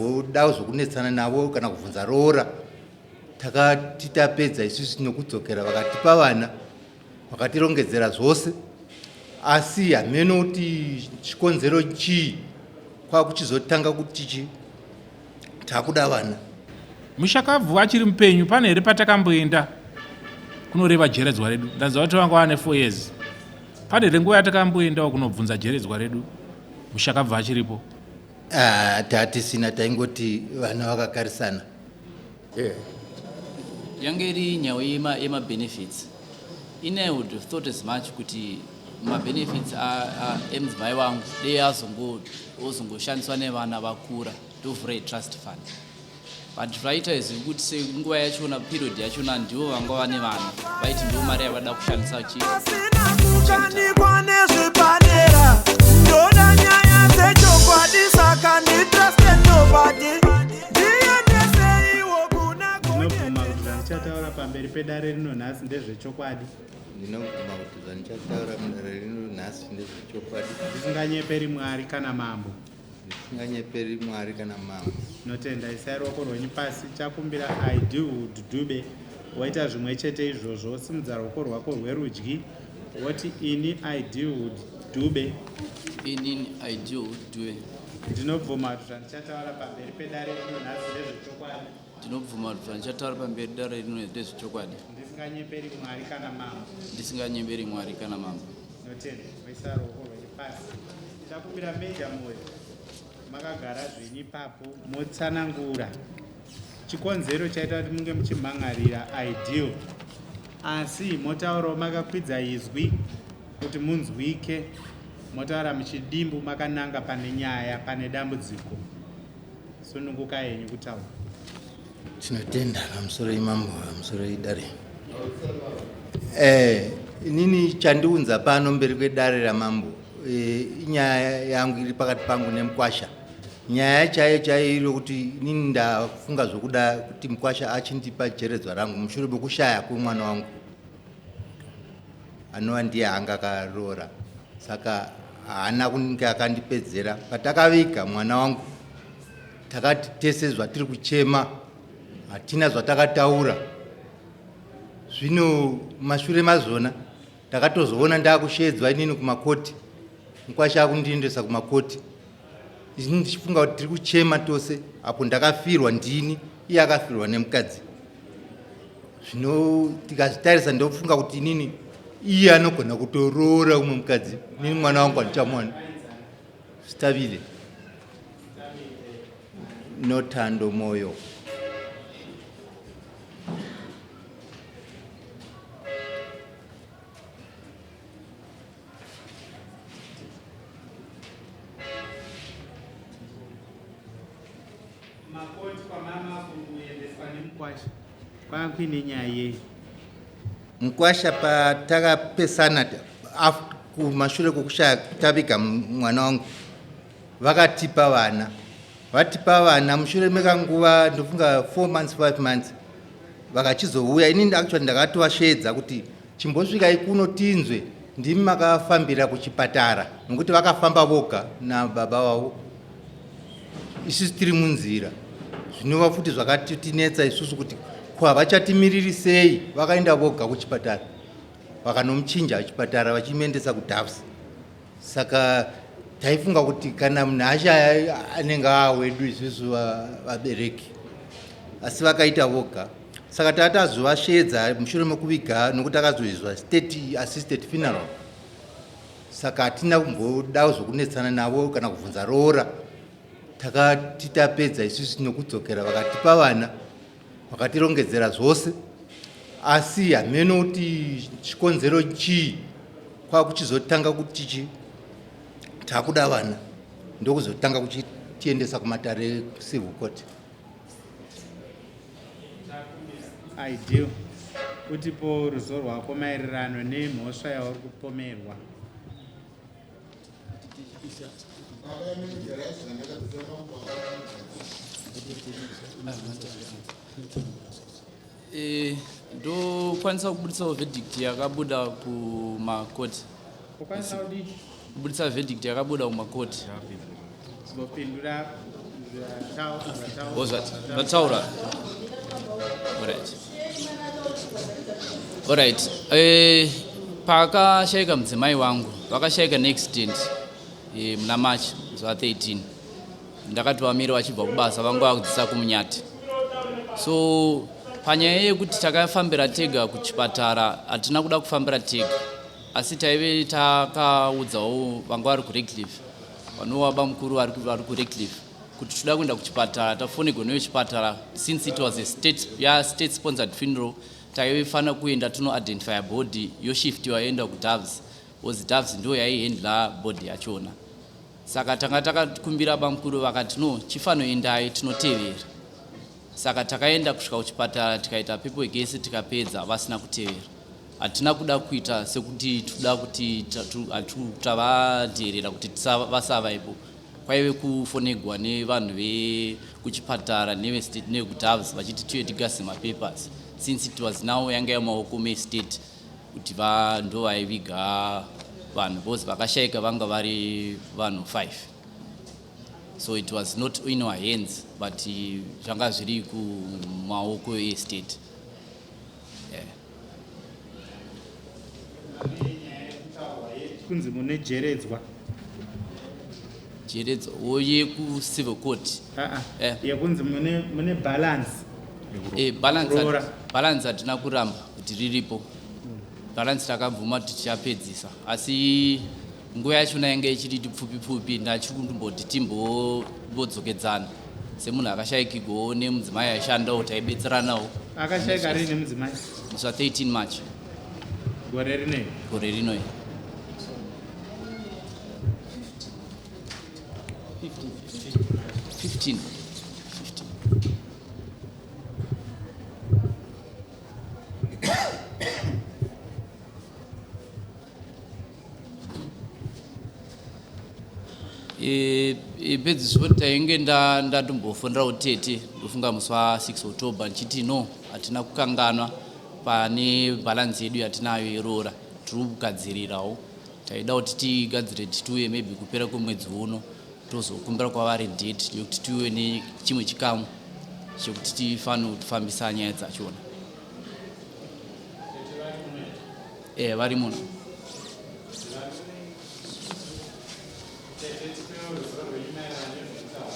kumboda zvokunetsana navo kana kubvunza roora. Takati tapedza isusu nokudzokera vakatipa vana vakatirongedzera zvose asi hameno kuti chikonzero chii kwakuchizotanga kuti chi takuda vana. Mushakabvu achiri mupenyu pane here patakamboenda kunoreva jeredzwa redu? Ndanzwa kuti vanga vane 4 years. Pane here nguva yatakamboendawo kunobvunza jeredzwa redu mushakabvu achiripo? Ah, tatisina taingoti vana vakagarisana. Yeah. Yange iri nhau yemabenefits. Ini I would have thought as much kuti mabenefits emudzimai wangu dei azongoshandiswa nevana vakura tovhura trust fund. But zvaita izvi kuti senguva yachona period yachona ndivo vanga vane vana vaiti ndivo mari yavada kushandisa chi kukanikwa nezvepadera ndoda nyaya dzechokwadi saka nditruste nobody ndiendeseiwo kuna Ndinobvuma kuti zvandichataura pamberi pedare rino nhasi ndezvechokwadi. Ndinobvuma kuti zvandichataura mudare rino nhasi ndezvechokwadi. Ndisinganyeperi Mwari kana mambo. Ndisinganyeperi Mwari kana mambo. Tinotenda, isai ruoko rwenyu pasi. Chakumbira Idewood Dube woita zvimwe chete izvozvo. Simudza ruoko rwako rwerudyi woti ini Idewood Dube. Inini Idewood Dube. Ndinobvuma kuti zvandichataura pamberi pedare rino nhasi ndezvechokwadi. Ndinobvuma kuti zvandichataura pamberi dare rino ndezvechokwadi. Ndisinganyeperi Mwari kana mambo. Ndisinganyeperi Mwari kana mambo. Tinotenda. Moisa ruoko rwenyu pasi. Takumbira Major Moyo makagara zvenyu ipapo motsanangura chikonzero chaita kuti munge muchimhan'arira ideal asi motaurawo makakwidza izwi kuti munzwike motaura muchidimbu makananga pane nyaya pane dambudziko Sununguka henyu kutaura. Tinotenda pamusoro imambo pamusoro idare. Eh, inini chandiunza pano mberi kwedare ramambo eh, inyaya yangu iri pakati pangu nemukwasha. Nyaya chaiyo chaiyo iri yokuti inini ndafunga zvokuda kuti mukwasha achindipa jeredzwa rangu mushure mekushaya kwemwana wangu. anova ndiye anga akaroora saka haana kunge akandipedzera patakaviga mwana wangu takati tese zvatiri kuchema hatina zvatakataura zvino mashure mazvona ndakatozoona ndakushedzwa inini kumakoti mukwasha akundiendesa kumakoti ini ndichifunga kuti tiri kuchema tose apo ndakafirwa ndini iye akafirwa nemukadzi zvino tikazvitarisa ndofunga kuti inini iye anogona kutoroora umwe mukadzi inini mwana wangu handichamuwana stabile nothando moyo Makoti kwamama kuendeswa nemukwasha kwanga kuine nyaya yei? Mukwasha patakapesana kumashure kwokushaya taviga mwana wangu vakatipa vana vatipa vana mushure mekanguva ndofunga 4 months 5 months vakachizouya ini actually ndakatovasheedza kuti Chimbosvikai kuno tinzwe ndimi makafambira kuchipatara nokuti vakafamba voga nababa vavo isusu tiri munzira zvinova futi zvakatitinetsa isusu kuti ko havachatimiriri sei vakaenda voga kuchipatara vakanomuchinja chipatara vachimuendesa kudavs Saka taifunga kuti kana munhu ashaya anenge aawedu isusu vabereki asi vakaita voga saka taa tazovasheedza mushure mekuviga nokuti akazoizwa state assisted funeral saka hatina kumboda zvokunetsana navo kana kubvunza roora takati tapedza isusu nokudzokera vakatipa vana vakatirongedzera zvose asi hameno kuti chikonzero chii kwakuchizotanga kuti chi takuda vana ndokuzotanga kuchitiendesa kumatare ecivil court Ideal utipo ruzivo rwako maererano nemhosva yauri kupomerwa. Eh, ndokwanisa kubuditsawo verdict yakabuda kumakoti kubuditsa verdict yakabuda kumakoti zopindura Zvataura. Alright. Alright. Eh, pakashaika mudzimai wangu, vakashaika neaccident eh, muna March zuva 13. Ndakati vamire vachibva kubasa vanga vakudzisa kumunyati. So panyaya yekuti takafambira tega kuchipatara hatina kuda kufambira tega asi taive takaudzawo vanga vari kuRedcliff vanova bamukuru vari kuRedcliff kuti toda kuenda kuchipatara tafonegwa nevechipatara since it was a state, ya state sponsored funeral taifanira kuenda tinoidentifya body yoshiftiwa yoenda kuDoves because Doves ndo yaihandla body yachona. Saka tanga takakumbira bamukuru vakati no chifanoendai tinotevera. Saka takaenda kusvika kuchipatara tikaita paperwork yese tikapedza vasina kutevera. Hatina kuda kuita sekuti toda kuti tavadherera kuti vasava ipo. Kwaive kufonegwa nevanhu vekuchipatara nevestate nevekuDoves vachiti tiuye tigase mapapers since it was now yanga yamaoko mestate kuti ndo vaiviga vanhu because vakashaika vanga vari vanhu 5 so it was not in our hands but zvanga zviri kumaoko estate, yeah. Kunzi mune jeredzwa. Jeredzwa yekucivil court? Ah, ah. Yekunzi mune balance. Balance. Roora. Balance hatina kuramba kuti riripo balance, takabvuma kuti tichapedzisa asi nguva yachona yange ichiri pfupi pfupi ndachiri kundomboti timbodzokedzana semunhu akashayikigwawo nemudzimai aishandawo taibetseranawo. Akashaika rini mudzimai? Musi wa13 March. Gore rinei? Gore rinoi. 15, 15. Pedzisvo tainge ndatombofonerawo tete ndofunga musi wa6 October ndichiti no hatina kukanganwa pane balance yedu yatinayo yeroora tiri kugadzirirawo taida kuti tigadzire titiuye maybe kupera kwemwedzi uno tozokumbira kwavari date yekuti tiuye nechimwe chikamu chekuti tifanire kufambisa nyaya dzachona. Vari muno. Tete, tipewo ruzivo rwenyu maererano nezvekutaura.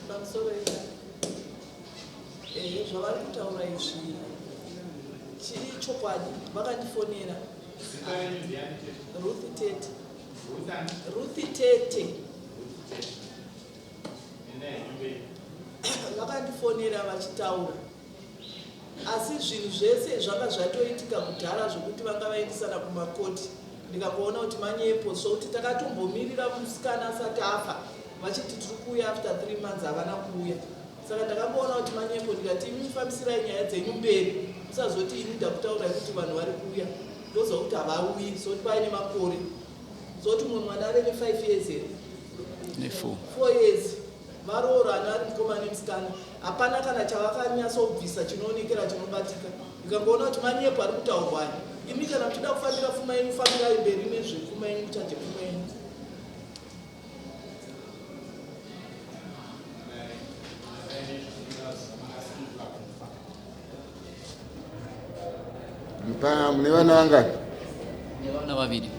Pamusoro ida ehe zvavari kutaura izvi chiri chokwadi vakandifonera. Zita renyu ndiani, tete? Ruth Tete. Ruth ani? Ruth Tete. Ruth Tete. Endai henyu mberi. Vakandifonera vachitaura asi zvinhu zvese zvanga zvatoitika kudhara zvokuti vanga vaendesana kumakoti ndikakuona kuti manyepo sokuti takatombomirira musikana asati afa vachiti tiri kuuya after 3 months havana kuuya saka ndakamboona kuti manyepo ndikati imi mufambisirai nyaya dzenyu mberi musazoti ini ndakutaurai kuti vanhu vari kuuya ndoziva kuti havauyi sokuti paine makore sokuti mumwe mwana ave ne5 years here? Ne4. 4 years varoorana ari mukomana nemusikana hapana kana chavakanyatsobvisa chinoonekera chinobatika ndikangoona kuti manyepo ari kutaurwani imi kana muchida kufambira pfuma yenyu fambirai mberi nezvepfuma yenyu muchaje pfuma yenyu. Makasununguka kufa. Mune vana vangani? Nevana vaviri.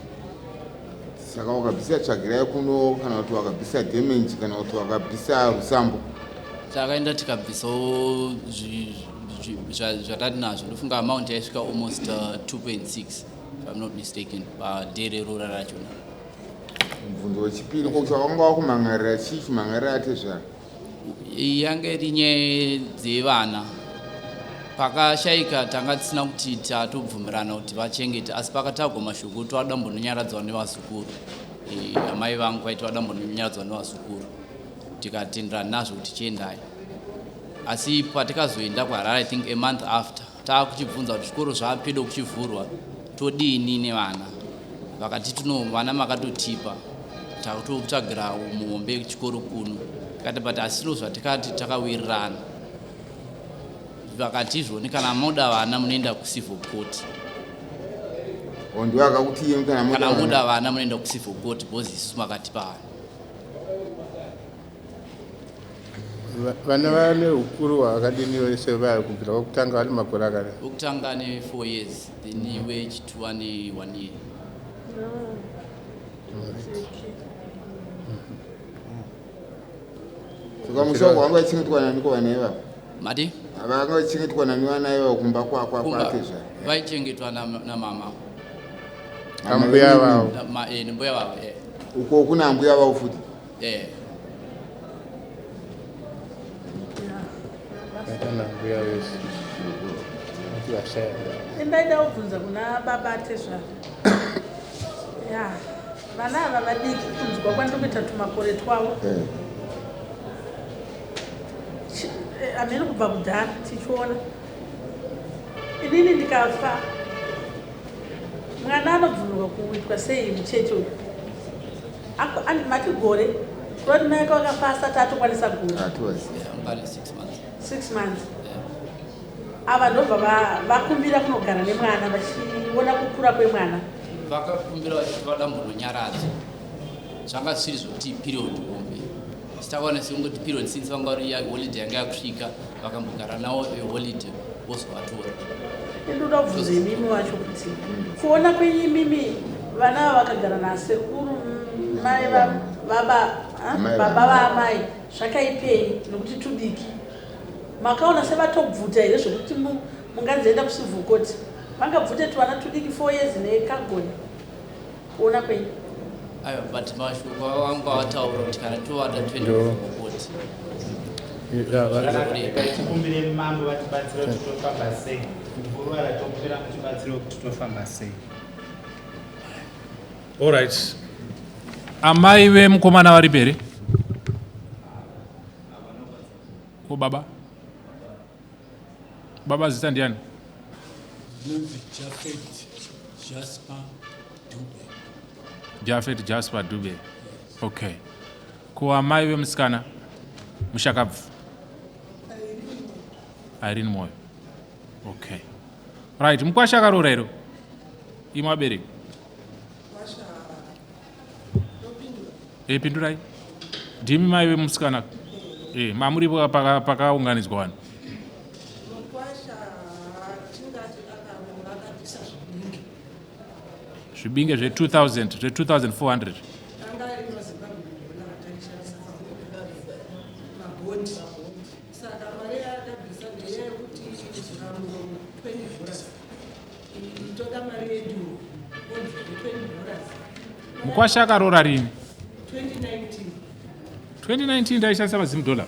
Saka wakabvisa tsvagirai kuno kana kuti wakabvisa damage kana kuti wakabvisa rusambo? Takaenda tikabvisawo zvatati nazvo ndofunga amount yaisvika almost 2.6 if I'm not mistaken padhere rora rachona. Mubvunzo wechipiri ko chawanga wakumhangarira chii chimhangarira atezvara? Yanga iri nyaya dzevana pakashayika tanga tisina kuti tatobvumirana kuti vachengete asi pakatagwa mashoko kuti vada mbononyaradzwa nevazukuru. Amai vangu vaiti vada mbononyaradzwa nevazukuru tikatenderana nazvo kuti chiendai asi patikazoenda kuHarare I think a month after taakuchibvunza kuti zvikoro zvapedo kuchivhurwa todini nevana vakati tino vana makatotipa takutotsvagira muhombe chikoro kuno tikati but asino zvatikati takawirirana vakati izvoni kana moda vana munoenda kucivil court. O ndiwo akakuti iye kana kana muda vana munoenda kucivil court because isusu makatipa vana. Vana vane ukuru hwakadini vese vaya kubvira kwekutanga vane makore akadai? Wekutanga ane 4 years, then wechitu ane 1 year. Saka musha wanga vachengetwa nani ko vana ivavo? Mati? Vanga vachengetwa nani vana ivavo kumba kwakwa kwake zva? Vaichengetwa namama. Ambuya vavo. Nembuya vavo. Uko kuna ambuya vavo futi? Eh. Kana ambuya vese. Kuti vashaya. Ndaida kubvunza kuna baba tezvara. Ya, vana ava vadiki kunzwa kwandiri kuita tumakore twavo. Hameno kubva kudhara tichiona. Inini ndikafa mwana anobvumirwa kuitwa sei mucheche uyu? Mati gore kuroti mai ake wakafa asati atokwanisa gore. Anga 6 months. 6 months. Ava ndobva vakumbira kunogara nemwana vachiona kukura kwemwana. Vakakumbira vachiti vada mbononyaradzo. Zvanga zvisiri zvokuti period hombe. Takaona sekungoti period since vanga vari holiday yanga yakusvika vakambogara nawo holiday vozovatora. Ndoda kubvunza imimi wacho kuti kuona kwenyu imimi vana ava vakagara nasekuru mai baba baba vaamai zvakaipei nokuti tudiki makaona sevatobvuta here zvekuti munganzienda kucivil court vangabvute tuvana tudiki 4 years nekagoni kuona kwenyu? Aiwa, but mashoko vanga vataura kuti kana tovada toenda kucivil court. Tikumbire mambo vatibatsire kuti tofamba sei. Mukuru tokumbira mutibatsire kuti tofamba sei. Alright. Amai vemukomana vari here? Ko baba? Baba zita ndiani? Ndinonzi Jafet Jasper Dube. Jafet Jasper Dube. Okay. Ko amai vemusikana mushakabvu? Irene Moyo. Okay. Right, mukwasha akaroora here? Imwe abereki. Pindurai. Ndimi mai vemusikana. Mamuripo pakaunganidzwa vanhu. Mukwasha tingati akaroora akabvisa zvibinge. Zvibinge zve2000, zve2400. Anga ari maZimbabwe dollar ataishandisa mabhondi. Saka mari yaakabvisa ndeya yekuti zviramuro 20 dollars. Toda mari yedu bond 20 dollars. Mukwasha akaroora rini? 2019. 2019 ndaishandisa maZim dollar.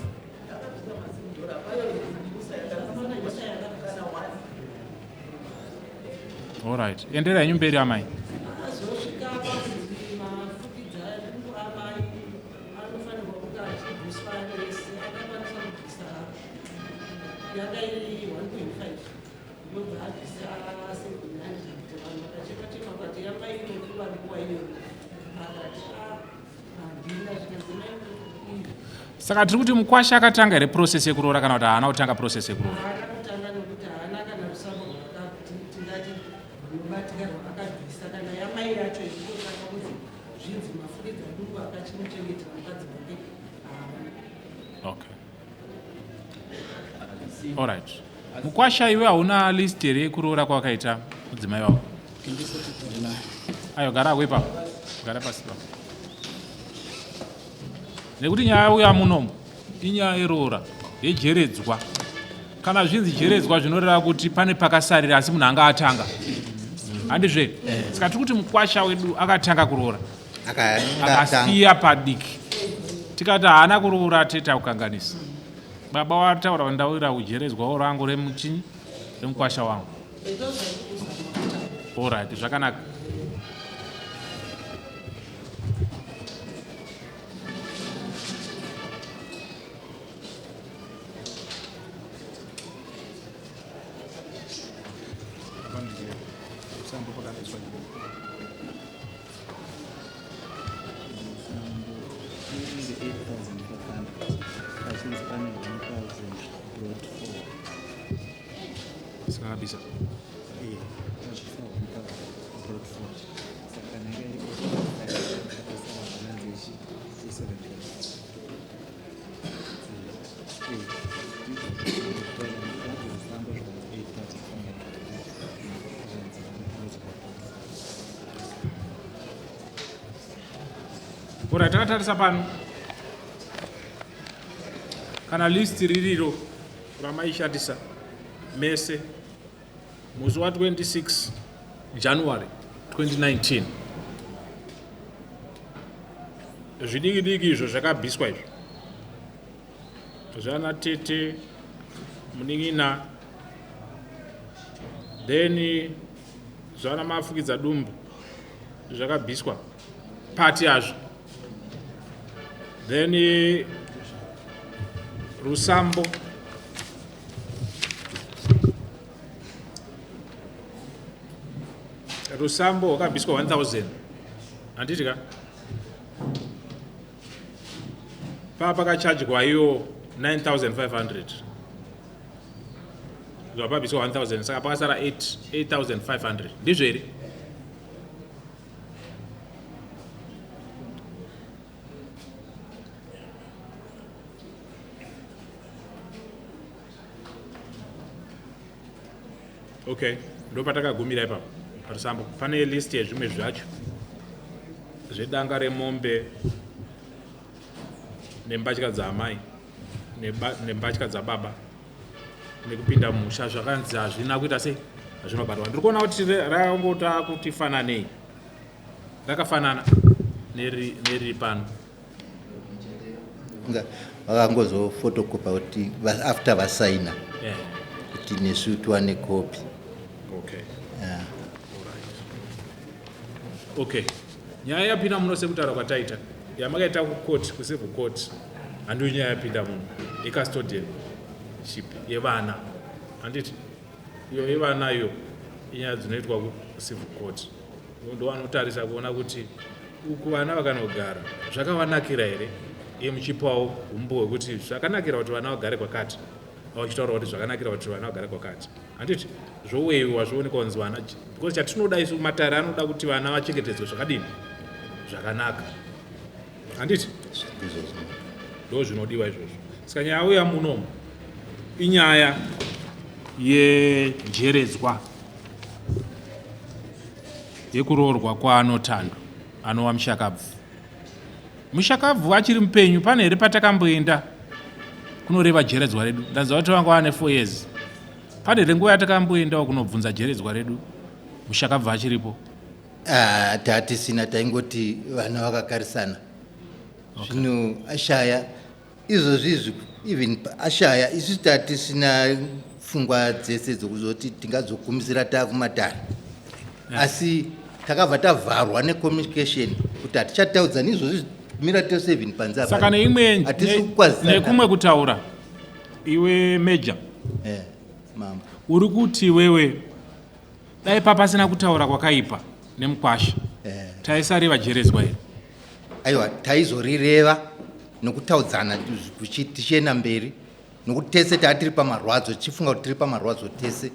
Alright. Enderai henyu mberi amai. Akazosvika pakunzi mafukidza amai anofanirwa kunge achibviswa ese, akakwanisa kubvisa yanga iri 1.5, yobva abvisa 700. Vanhu vakachema chema vakati yamai inopiwa nguva iyoyo, akati handina, zvikanzi mai iyi. Saka tiri kuti mukwasha akatanga here process yekuroora kana kuti haana kutanga process yekuroora? Haana kutanga nekuti haana kana rusambo rwakati tingati runobatika rwaakabvisa, kana yamai yacho yekutotanga kunzi zvinzi mafuridza duku akachimuchengetera mukadzi wake haana. Okay. Alright. Mukwasha iwe hauna list here yekuroora kwakaita mudzimai wako? Ayo, gara ako ipapo. Gara pasi ipapo. Nekuti nyaya yauya munomu inyaya yeroora yejeredzwa. Kana zvinzi jeredzwa zvinoreva kuti pane pakasarira asi munhu anga atanga. Handizve? Saka tiri kuti mukwasha wedu akatanga kuroora. Akasiya padiki. Tikati haana kuroora teta kukanganisa. Baba wataura kuti ndawira kujeredzwawo rangu remuchinyi remukwasha wangu. Alright, zvakanaka. Rusambo pakabviswa rusambo inenge 8500, pachinzi pane 1000 brought 4. Saka kabisa. Akabvisa 1000 brought 4, saka kana yanga iri 8500 akasara balance yechi 75. Ora takatarisa pano kana list ririro ramaishandisa mese musi wa 26 January 2019 zvidiki diki izvo zvakabviswa izvo zvana tete munin'ina then zvana mafukidza dumbu zvakabviswa pati yazvo then rusambo rusambo rwakabviswa 1000 handiti ka paa pakachajwa iyo 9500 zvapabviswa 1000 saka pakasara 8500 ndizvo here okay ndopatakagumira ipapo parusambo pane list yezvimwe zvacho zvedanga remombe nembatya dzaamai nembatya dzababa nekupinda musha zvakanzi hazvina kuita sei hazvina kubatwa ndiri kuona kuti rakangota kuti fananei rakafanana neriri pano vakangozofotokopa kuti after vasaina kuti nesu tiwane kopi okay. yeah. okay nyaya yapinda muno sekutaura kwataita yamakaita kucourt kucivil court handiyo nyaya yapinda muno yecustodian ship yevana handiti iyo yevana iyo inyaya dzinoitwa kucivil court ndovanotarisa kuona kuti uku vana vakanogara zvakavanakira here iye muchipawo umbo hwekuti zvakanakira kuti vana vagare kwakati vachitaura kuti zvakanakira kuti vana vagare kwakati handiti zvoweyiwa zvoonekwa kunzi vana because chatinoda isu matare anoda kuti vana vachengetedzwe zvakadini zvakanaka handiti ndo zvinodiwa izvozvo saka nyaya uya munomu inyaya yejeredzwa yekuroorwa kwaanotando anova mushakabvu mushakabvu achiri mupenyu pane here patakamboenda kunoreva jeredzwa redu ndanzwa kuti vanga vane four years pane here nguva yatakamboendawo kunobvunza jeredzwa redu mushakabvu achiripo ah, tatisina taingoti vana vakagarisana zvino okay. ashaya izvozvi izvi even ashaya isu tatisina pfungwa dzese dzokuzoti tingazogumisira taakumatare yeah. asi takabva tavharwa necommunication kuti hatichataudzani izvozvi mira tose even panze saka neimwe nekumwe kutaura iwe major yeah, mama uri kuti iwewe dai papasina kutaura kwakaipa nemukwasha eh. taisareva jeredzwa here aiwa taizorireva nokutaudzana tichienda mberi nokuti tese taa tiri pamarwadzo tichifunga kuti tiri pamarwadzo tese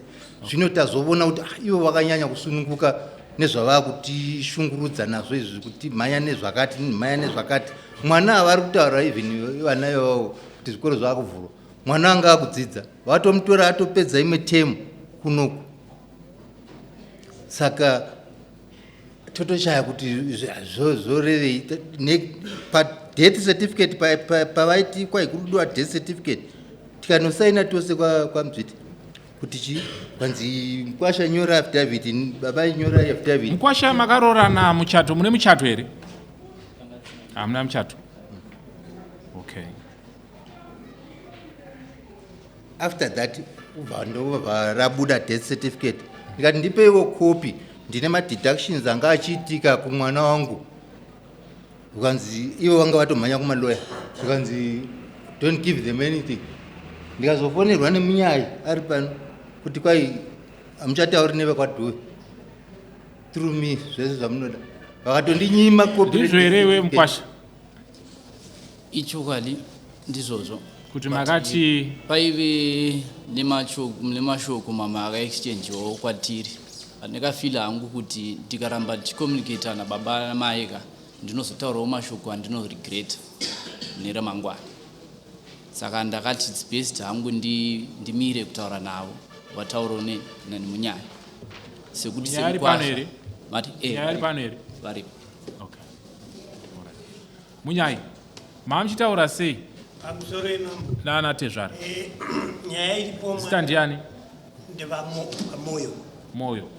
zvino tazovona kuti ah, ivo vakanyanya kusununguka nezvavaa kutishungurudza nazvo izvi kuti mhanya nezvakati mhanya nezvakati mwana avari kutaura even vana ivavo kuti zvikoro zvava kuvhurwa mwana anga akudzidza vatomutora atopedza imwe temu kunoku saka totoshaya kuti zvorevei padeath certificate pavaiti kwai kuri kudiwa death certificate tikanosaina tose kwamdzviti kuti chii kwanzi mkwasha nyora affidavit baba nyora affidavit mkwasha makaroorana muchato mune muchato here hamuna muchato okay after that ubva ndobva rabuda death certificate ndikati ndipeiwo copy ndine madeductions anga achiitika kumwana wangu zvikanzi ivo vanga vatomhanya kumaloya zvikanzi don't give them anything ndikazofonerwa nemunyai ari pano kuti kwai hamuchatauri nevekwadhuwe through me zvese zvamunoda vakatondinyima copy ndizvo here iwe mukwasha Ichokwadi ndizvozvo. Kuti makati paive nemashoko mamwe akaexchangewawo kwatiri ndakafila hangu kuti ndikaramba ndichicommunicata nababa namai ka ndinozotaurawo mashoko andinoregreta neramangwana saka ndakati its best hangu ndimire kutaura navo vataurawo nemunyaya sekuti sekukwasha mati eh, varipo Okay. Munyai, mamuchitaura sei? Pamusoro imambo. Nana tezvara. Eh, nyaya iripo. Zita ndiani? NdevaMoyo. Moyo.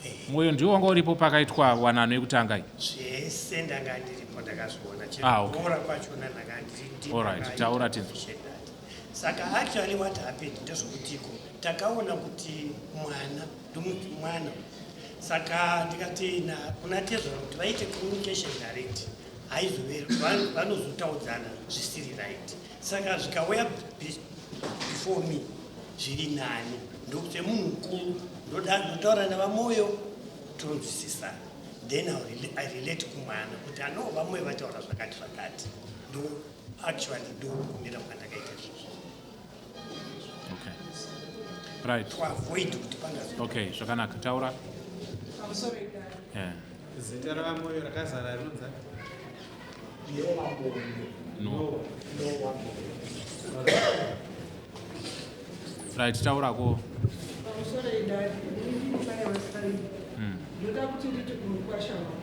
Eh. Moyo ndiwo wanga uripo pakaitwa wanano yekutanga iyi. Zvese ndanga ndiripo ndakazviona. Ah, okay. Chekora kwachona ndanga ndiri. All right, taura tinzwe. Saka actually what happened ndezvekutiko takaona kuti mwana ndomuti mwana saka ndikati kuna tezvara kuti vaite communication direct haizove vanozotaudzana zvisiri right saka zvikauya before me zviri nani ndokuti semunhu mukuru ndotaura navamoyo tonzwisisana then I relate kumwana kuti ano vamoyo vataura zvakati zvakati ndo actually ndokumira kwandakaita izvozvo. Okay. Right. To avoid kuti pangazo. Okay, zvakanaka. Taura. Pamusoro idare. Yeah. Zita ravaMoyo rakazara rinonzi No. Right, taurako. Pamusoro idare. Ini ndiri mai Ndoda kuti nditi kumukwasha wangu.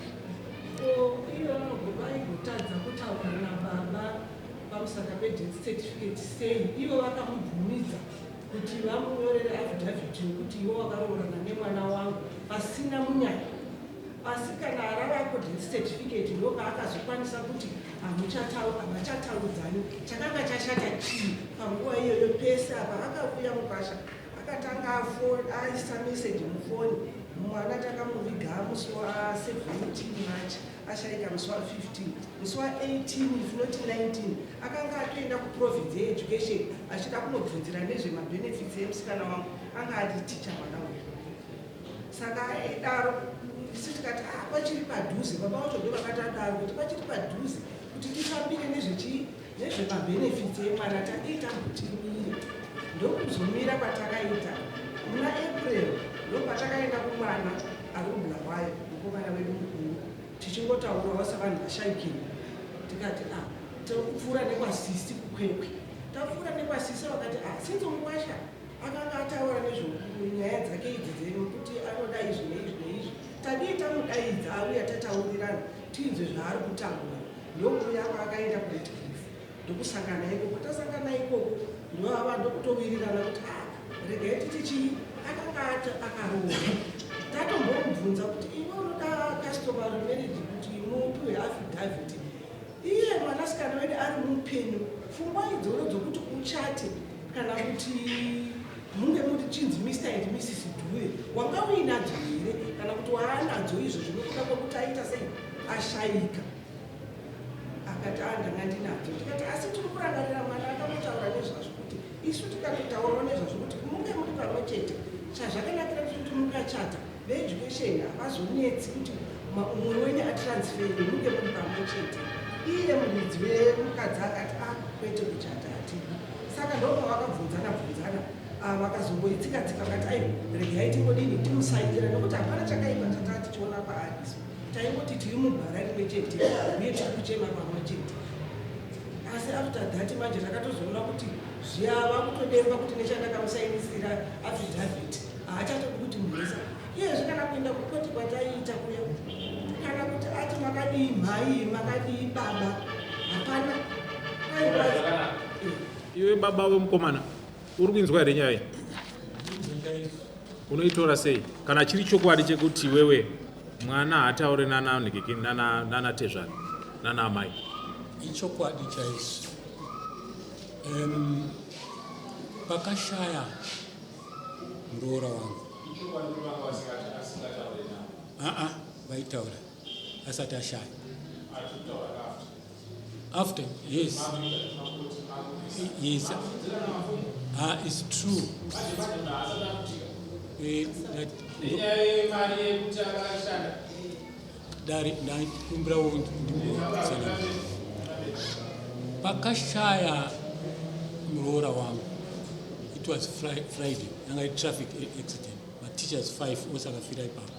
Ko iyo vaigotadza kutaura nababa pamusaka pedeath certificate sei ivo vakamubvumidza kuti vamunyorere affidavit yokuti iwe wakaroorana nemwana wangu pasina munyaya asi kana aravako death certificate ndopaakazokwanisa kuti havachataudzani chakanga chashata chii panguva iyoyo pese apa akauya mukwasha akatanga aisa meseji mufoni mwana takamuviga musi wa 17 March ashaika musi wa 15 musi wa 18 if not 19 akanga atoenda kuprovince yeeducation achida kunobvunzira nezvemabenefits emusikana wangu anga ari ticha mwana uyu saka aidaro isu tikati ah, pachiri padhuze baba vacho ndo vakati adaro kuti pachiri padhuze kuti tifambire nezvechii nezvemabenefits emwana tadii tambotimire ndokuzomira kwatakaita muna April ndopatakaenda kumwana ari kuBulawayo mukomana wedu mukuru tichingotaurawo sevanhu vashaikirwa tikati ah tiri nekwasisi kuKwekwe tapfuura nekwasisi vakati ah since mukwasha akanga ataura nezvenyaya dzake idzi dzekuti anoda izvi neizvi neizvi tadii tamudaidza auya tataurirana tinzwe zvaari kutaura ndokuuya kwaakaenda kuRedcliff ndokusangana ikoko tasangana ikoko ndoava ndokutowirirana kuti ah regai titi chii akanga akaroora tatombomubvunza kuti iwe unoda customary marriage kuti mupiwe affidavit iye mwanasikana wedu ari mupenyu pfungwa idzodzo dzokuti uchate kana kuti munge muri chinzi Mr and Mrs Dube wanga uinadzo here kana kuti waanadzo izvozvo nokuda kwekuti aita sei ashayika akati a ndanga ndinadzo tikati asi tiri kurangarira mwana akamutaura nezvazvo kuti isu tikatotaurawo nezvazvo kuti munge muri pamwe chete chazvakanakira kuti mukachata veeducation havazonetsi kuti umwe wenyu atransfere munge muri pamwe chete iye muridzi wemukadzi akati a kwete kuchata hatidi saka ndopavakabvunzana bvunzana vakazongoitsika tsika vakati ai regai tingodini timusaidira nekuti hapana chakaipa chataa tichiona paari isu taingoti tiri mugwara rimwe chete uye tiri kuchema pamwe chete asi after that manje takatozoona kuti zviyava kutodemba kuti nechandakamusainisira affidavit haachatodi kuti mhesa iyezve kana kuenda kukoti kwataiita kuya kana kuti ati makadii mhai makadii baba hapana iwe baba vemukomana uri kuinzwa here nyaya iyi unoitora sei kana chiri chokwadi chekuti iwewe mwana haataure nana tezvara nana amai ichokwadi chaizvo pakashaya muroora wangu aa vaitaura asati ashaya after yes yes ah it's true dare ndakumbirawo ndimbosana pakashaya muroora wangu it was Friday yanga itraffic accident mateachers 5 ose akafira ipapo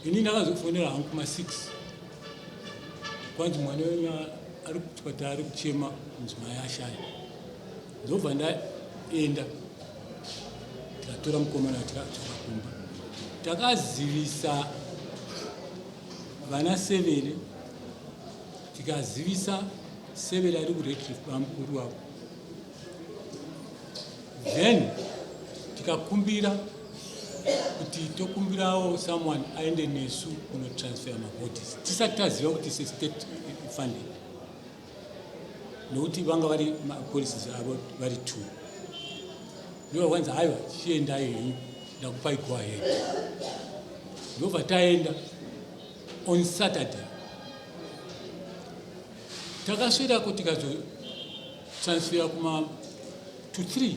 ini ndakazofonera hangu kuma6 kwanzi mwana wenyu ari kuchipatara ari kuchema mudzimai ashaya ndobva ndaenda tikatora mukomana tikadzoka kumba takazivisa vana severe. Tikazivisa severa iri kuRedcliff bamukuru wavo. Then tikakumbira kuti tokumbirawo someone aende nesu kunotransfer mabodies tisati taziva kuti sestate funding, nokuti vanga vari mapolicies avo vari two. Ndovakwanzi haiwa, chiendai henyu, ndakupai go ahead. Ndobva taenda on Saturday. Takasvirako tikazotransfera kuma to 3.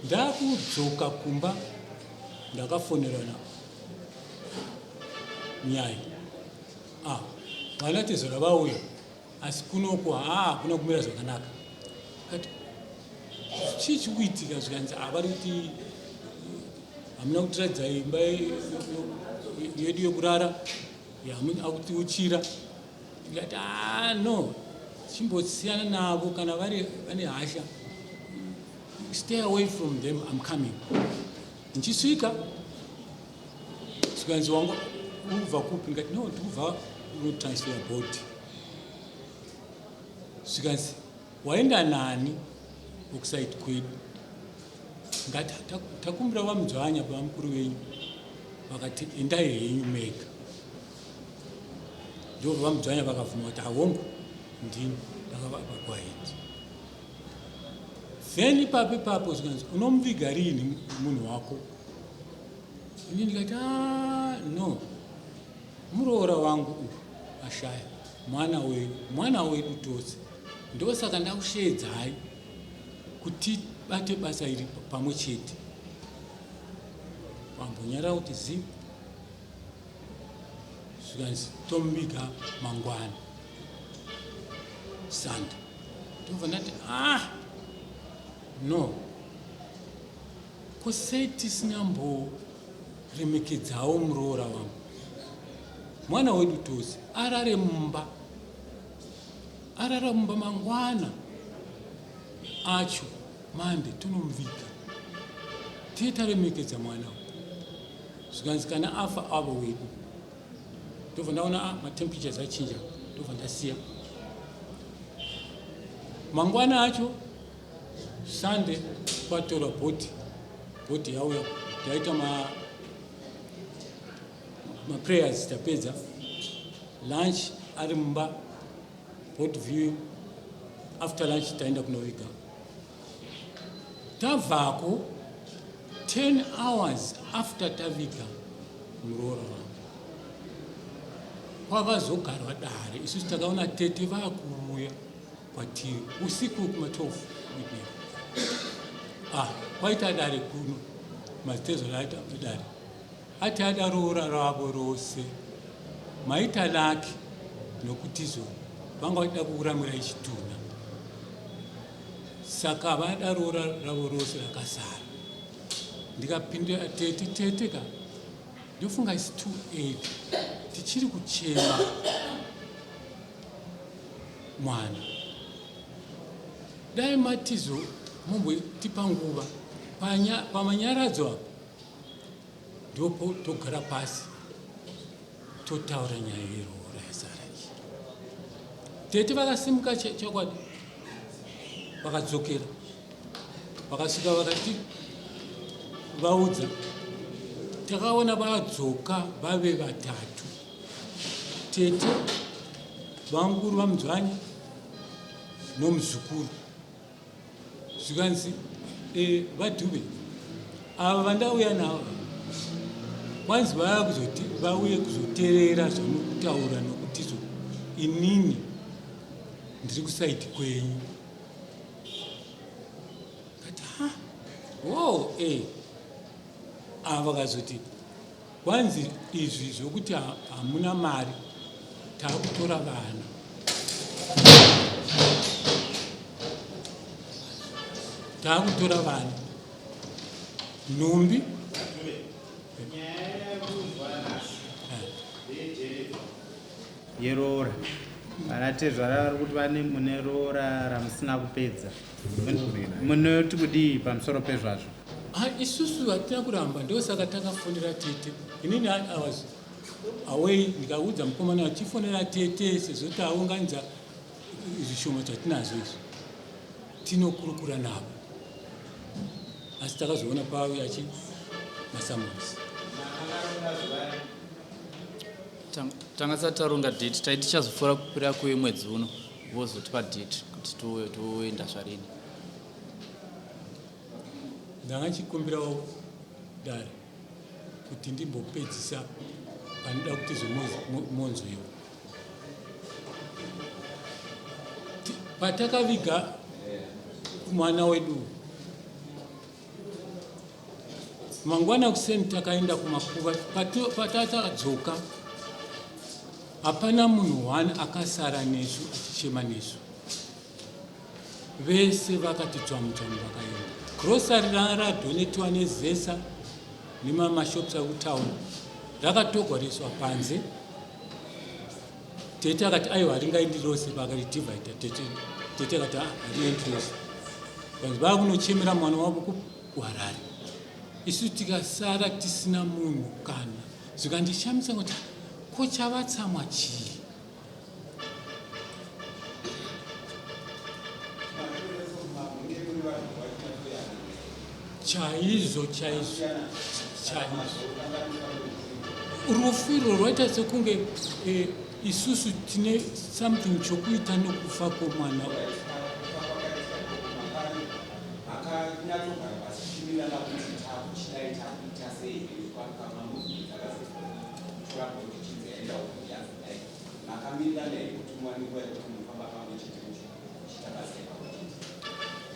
Ndakudzoka kumba, ndakafonerana nyaya, ah, vana tezora vauya, asi kunoko haa hakuna kumira zvakanaka. Kati chii chikuitika? Zvikanzi vari kuti hamuna kutiratidza imba yedu yekurara, akutiuchira. Ndikati ah, no, chimbosiyana navo, kana vari vane hasha, stay away from them, I'm coming. Ndichisvika zvikanzi wangu urikubva kupi? Ndikati no, ndikubva kunotransfer body. Zvikanzi waenda nani okuside kwedu? Ngati takumbira vamudzvanya bamukuru venyu, vakati endai henyu mega. Ndo vamudzvanya vakabvuma kuti ahongu, ndini ndakavapa go ahead. Then ipapo ipapo zvikanzi unomuviga riini munhu wako? Ini ndikati ah, no, muroora wangu uyu ashaya, mwana wedu, mwana wedu tose, ndosaka ndakusheedzai kuti bate basa iri pamwe chete. Wambonyara kuti zi zvikanzi tomuviga mangwana Sunday. Ndobva ndati ah, no, ko sei tisinamboremekedzawo muroora wangu, mwana wedu tose, arare mumba, arara mumba, mangwana acho Mande tonomuviga, tiye taremekedza mwana. Zvikanzi kana afa avo wedu. Ndobva ndaona ah, matemperatures achinja. Ndobva ndasiya. Mangwana acho Sunday kwatorwa body, body yauya, taita ma maprayers, tapedza lunch, ari mumba, body viewing. After lunch taenda kunoviga. Tabvako 10 hours after taviga muroora wangu, kwakazogarwa dare. Isusu takaona tete vakuuya kwatiri usiku kuma 12 midnight. Ah, kwaita dare kuno, mazitezvo aita dare, ati ada roora ravo rose, maita laki nokutizo vanga vachida kukuramirai chitunha, saka vada roora ravo rose rakasara. Ndikapindura tete, tete ka, ndofunga its too early, tichiri kuchema mwana, dai matizo mumbotipa nguva pamanyaradzo apo, ndopo togara pasi totaura nyaya yeroora yasara iyi. Tete vakasimuka chokwadi, vakadzokera, vakasvika vakati vaudza. Takaona vadzoka vave vatatu, tete vanguru vamudzvanya nomuzukuru. Zvikanzi e, vadhuve ava vandauya navo kwanzi vaya vauye kuzoteerera zvamuri kutaura, nokutizo inini ndiri kusaidi kwenyu. Kati ha, wo e ava vakazoti kwanzi izvi zvokuti hamuna mari, taakutora vana, taakutora vana nhumbi. Yeroora, vana tezvara vari kuti vane mune roora ramusina kupedza, munoti kudii pamusoro pezvazvo? Ah, isusu hatina kuramba, ndosaka takafonera tete. Inini I was away ndikaudza mukomana achifonera tete sezvo taunganidza zvishoma zvatinazvo izvi tinokurukura navo asi takazoona pauya chi masamusi. Tanga tisati taronga date, taiti tichazofora kupera kwemwedzi uno vozotipa date kuti toenda zvarini. Ndanga chikumbirawo dare kuti ndimbopedzisa panoda kuti zvomonzwewo. Patakaviga mwana wedu mangwana kuseni takaenda kumakuva patatadzoka hapana munhu one akasara nesu achichema nesu vese vakati dzvamu dzvamu vakaenda grocery ranga radonetiwa nezesa nemamashops akutown rakatogwariswa panze Tete akati aiwa haringaendi rose vakaridivhaidha tete tete akati ah, haringaendi rose vanzi vakunochemera mwana wavo kuharare isu tikasara tisina munhu kana zvikandishamisa kuti ko chavatsamwa chii chaizvo chaizvo chaizvo rufu irwo rwaita sekunge eh, isusu tine something chokuita nokufa kwomwana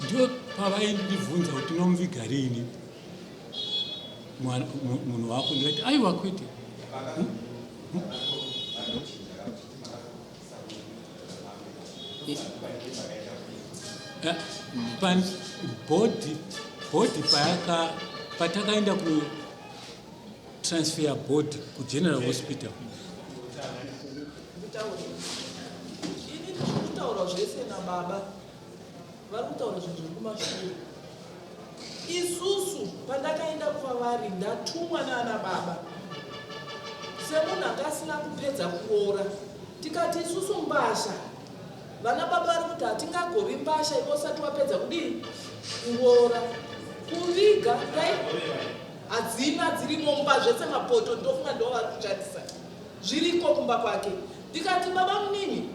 Ndiyo pavaindibvunza kuti unomuviga riini munhu wako ndikati aiwa kwete. Bhodhi bhodhi payaka patakaenda ku transfer body kugeneral hospital. Ini ndiri kutaura zvese nababa vari kutaura zvinhu zviri kumashure. Isusu pandakaenda kwavari ndatumwa naana baba semunhu anga asina kupedza kuroora, tikati isusu mbasha vana baba vari kuti hatingagovi mbasha iwe usati wapedza kudii kuroora kuviga dai Hadzina dzirimo mumba zvese mapoto ndofunga ndiwo vari kushandisa zviriko kumba kwake ndikati baba munini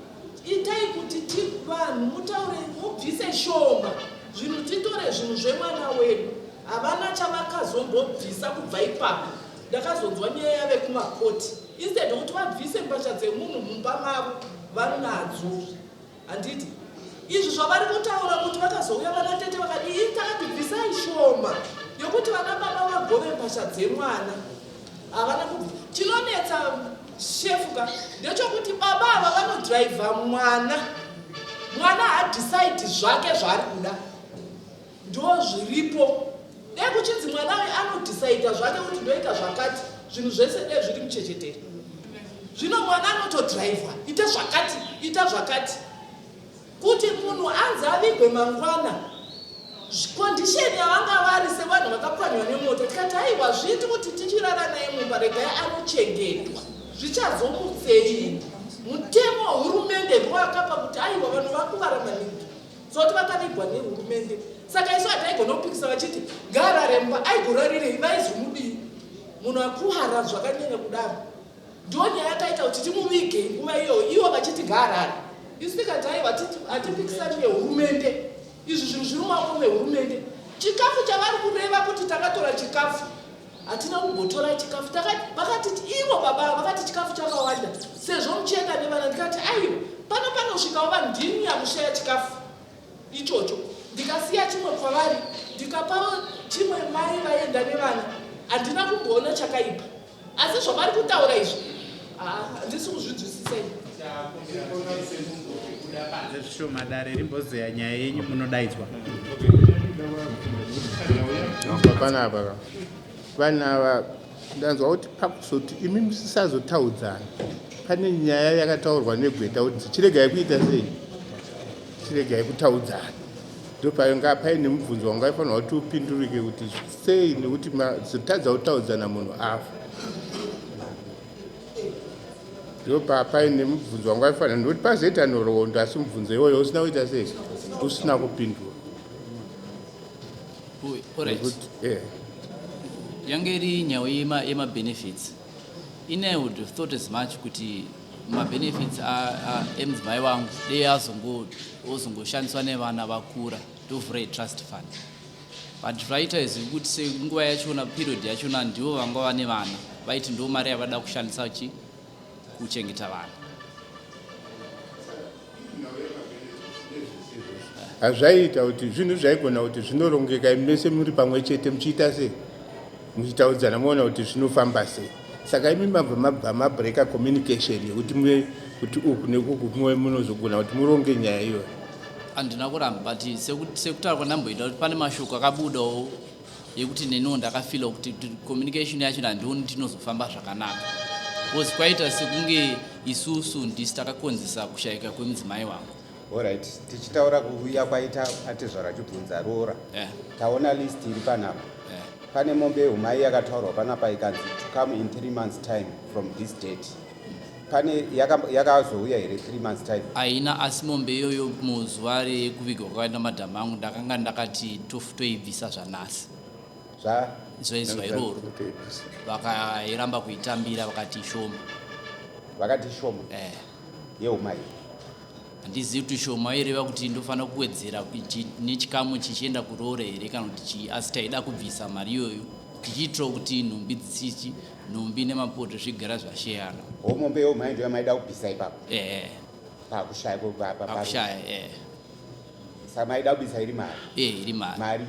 itai kuti ti vanhu mutaure mubvise shoma zvinhu titore zvinhu zvemwana wedu havana chavakazombobvisa kubva ipapo ndakazonzwa nyaya yave kumakoti instead yokuti vabvise mbatya dzemunhu mumba mavo vanadzo Handiti izvi zvavari kutaura kuti vakazouya vana tete vakati ii takati bvisai shoma yokuti vana baba vagove mbatya dzemwana havana kubva chinonetsa shefu ka ndechokuti baba ava vanodhiraivha mwana mwana haadhisaidhi zvake zvaari kuda ndo zviripo dai kuchinzi mwana uyu anodhisaidha zvake kuti ndoita zvakati zvinhu zvese dai zviri muchechetere zvino mwana anotodhiraivha ita zvakati ita zvakati kuti munhu anzi avigwe mangwana kondisheni yavanga vari sevanhu vakapwanywa nemota tikati aiwa zviiti kuti tichirara naye mumba regai anochengetwa zvichazomutsei mutemo wehurumende ndowakapa kuti aiwa vanhu vakuvara maningi Zoti vakavigwa nehurumende saka isu hataigona kupikisa vachiti ngaarare mumba aigorarirei vaizomudii munhu akuhara zvakanyanya kudaro ndiyo nyaya yakaita kuti timuvige nguva iyoyo ivo vachiti ngaarare isu tikati aiwa hatipikisani nehurumende izvi zvinhu zviri mumaoko mehurumende chikafu chavari kureva kuti takatora chikafu hatina kumbotora chikafu vakati ivo baba vakati chikafu chakawanda sezvo muchienda nevana ndikati aiwa pano panosvikawo vanhu ndini yakushaya chikafu ichocho ndikasiya chimwe kwavari ndikapa chimwe mai vaenda nevana handina kumboona chakaipa asi zvavari kutaura izvi handisi kuzvinzwisisa ini panze zvishoma dare rimbozeya nyaya yenyu munodaidzwa panapa vanhu ava ndanzwa kuti pakuzoti imi musisazotaudzana pane nyaya yakataurwa negweta kuti chiregai kuita sei chiregai kutaudzana ndopainga paine mubvunzo wanga aifanirwa kuti upindurike kuti sei nekuti zotadza kutaudzana munhu afa. Ndopapaine mubvunzo wangu waifanira ndokuti pazoita nhoroondo asi mubvunzo iwoyo usina kuita sei usina kupindura. Eh. Yange iri nhau yemabenefits. Ini I would have thought as much kuti mabenefits emudzimai wangu dei azongoshandiswa nevana vakura tovhura trust fund. But zvaita izvi kuti senguva yachona period yachona ndivo vanga vane vana vaiti ndo mari yavada kushandisa chi kuchengeta vana. Hazvaiita kuti zvinhu zvaigona kuti zvinorongeka mese muri pamwe chete muchiita sei muchitaudzana moona kuti zvinofamba sei saka imi mabva mabva mabreaker communication yekuti muve kuti uku nekuku muve munozogona kuti muronge nyaya iyoyo. Handina kuramba but sekutaura kwandamboita kuti pane mashoko akabudawo yekuti neniwo ndakafila kuti communication yacho handioni kuti inozofamba zvakanaka because kwaita sekunge isusu ndisi takakonzesa kushaika kwemudzimai wangu. Alright, tichitaura kuuya kwaita atezvara achibvunza roora yeah. Taona list iri panapa yeah. Pane mombe yehumai yakataurwa panapa ikanzi to come in three months time from this date. Pane yakazouya yaka here three months time? Haina, asi mombe iyoyo muzuva rekuvigwa kwakaita madhamu angu ndakanga ndakati toibvisa zvanhasi zvezuva iroro vakairamba kuitambira vakati ishoma. Vakati ishoma eh. Yehumai handizivi kuti shoma ireva kuti ndofanira kuwedzera nechikamu chichienda kuroora here kana kuti chii asi taida kubvisa mari iyoyo tichiitirawo kuti nhumbi dzisichi nhumbi nemapoto zvigara zvasheyana. Ho mombe yehumai ndiyo yamaida kubvisa ipapo? Eh. Pakushaya pakushaya eh. Saka maida kubvisa iri mari? Eh, iri mari. Mari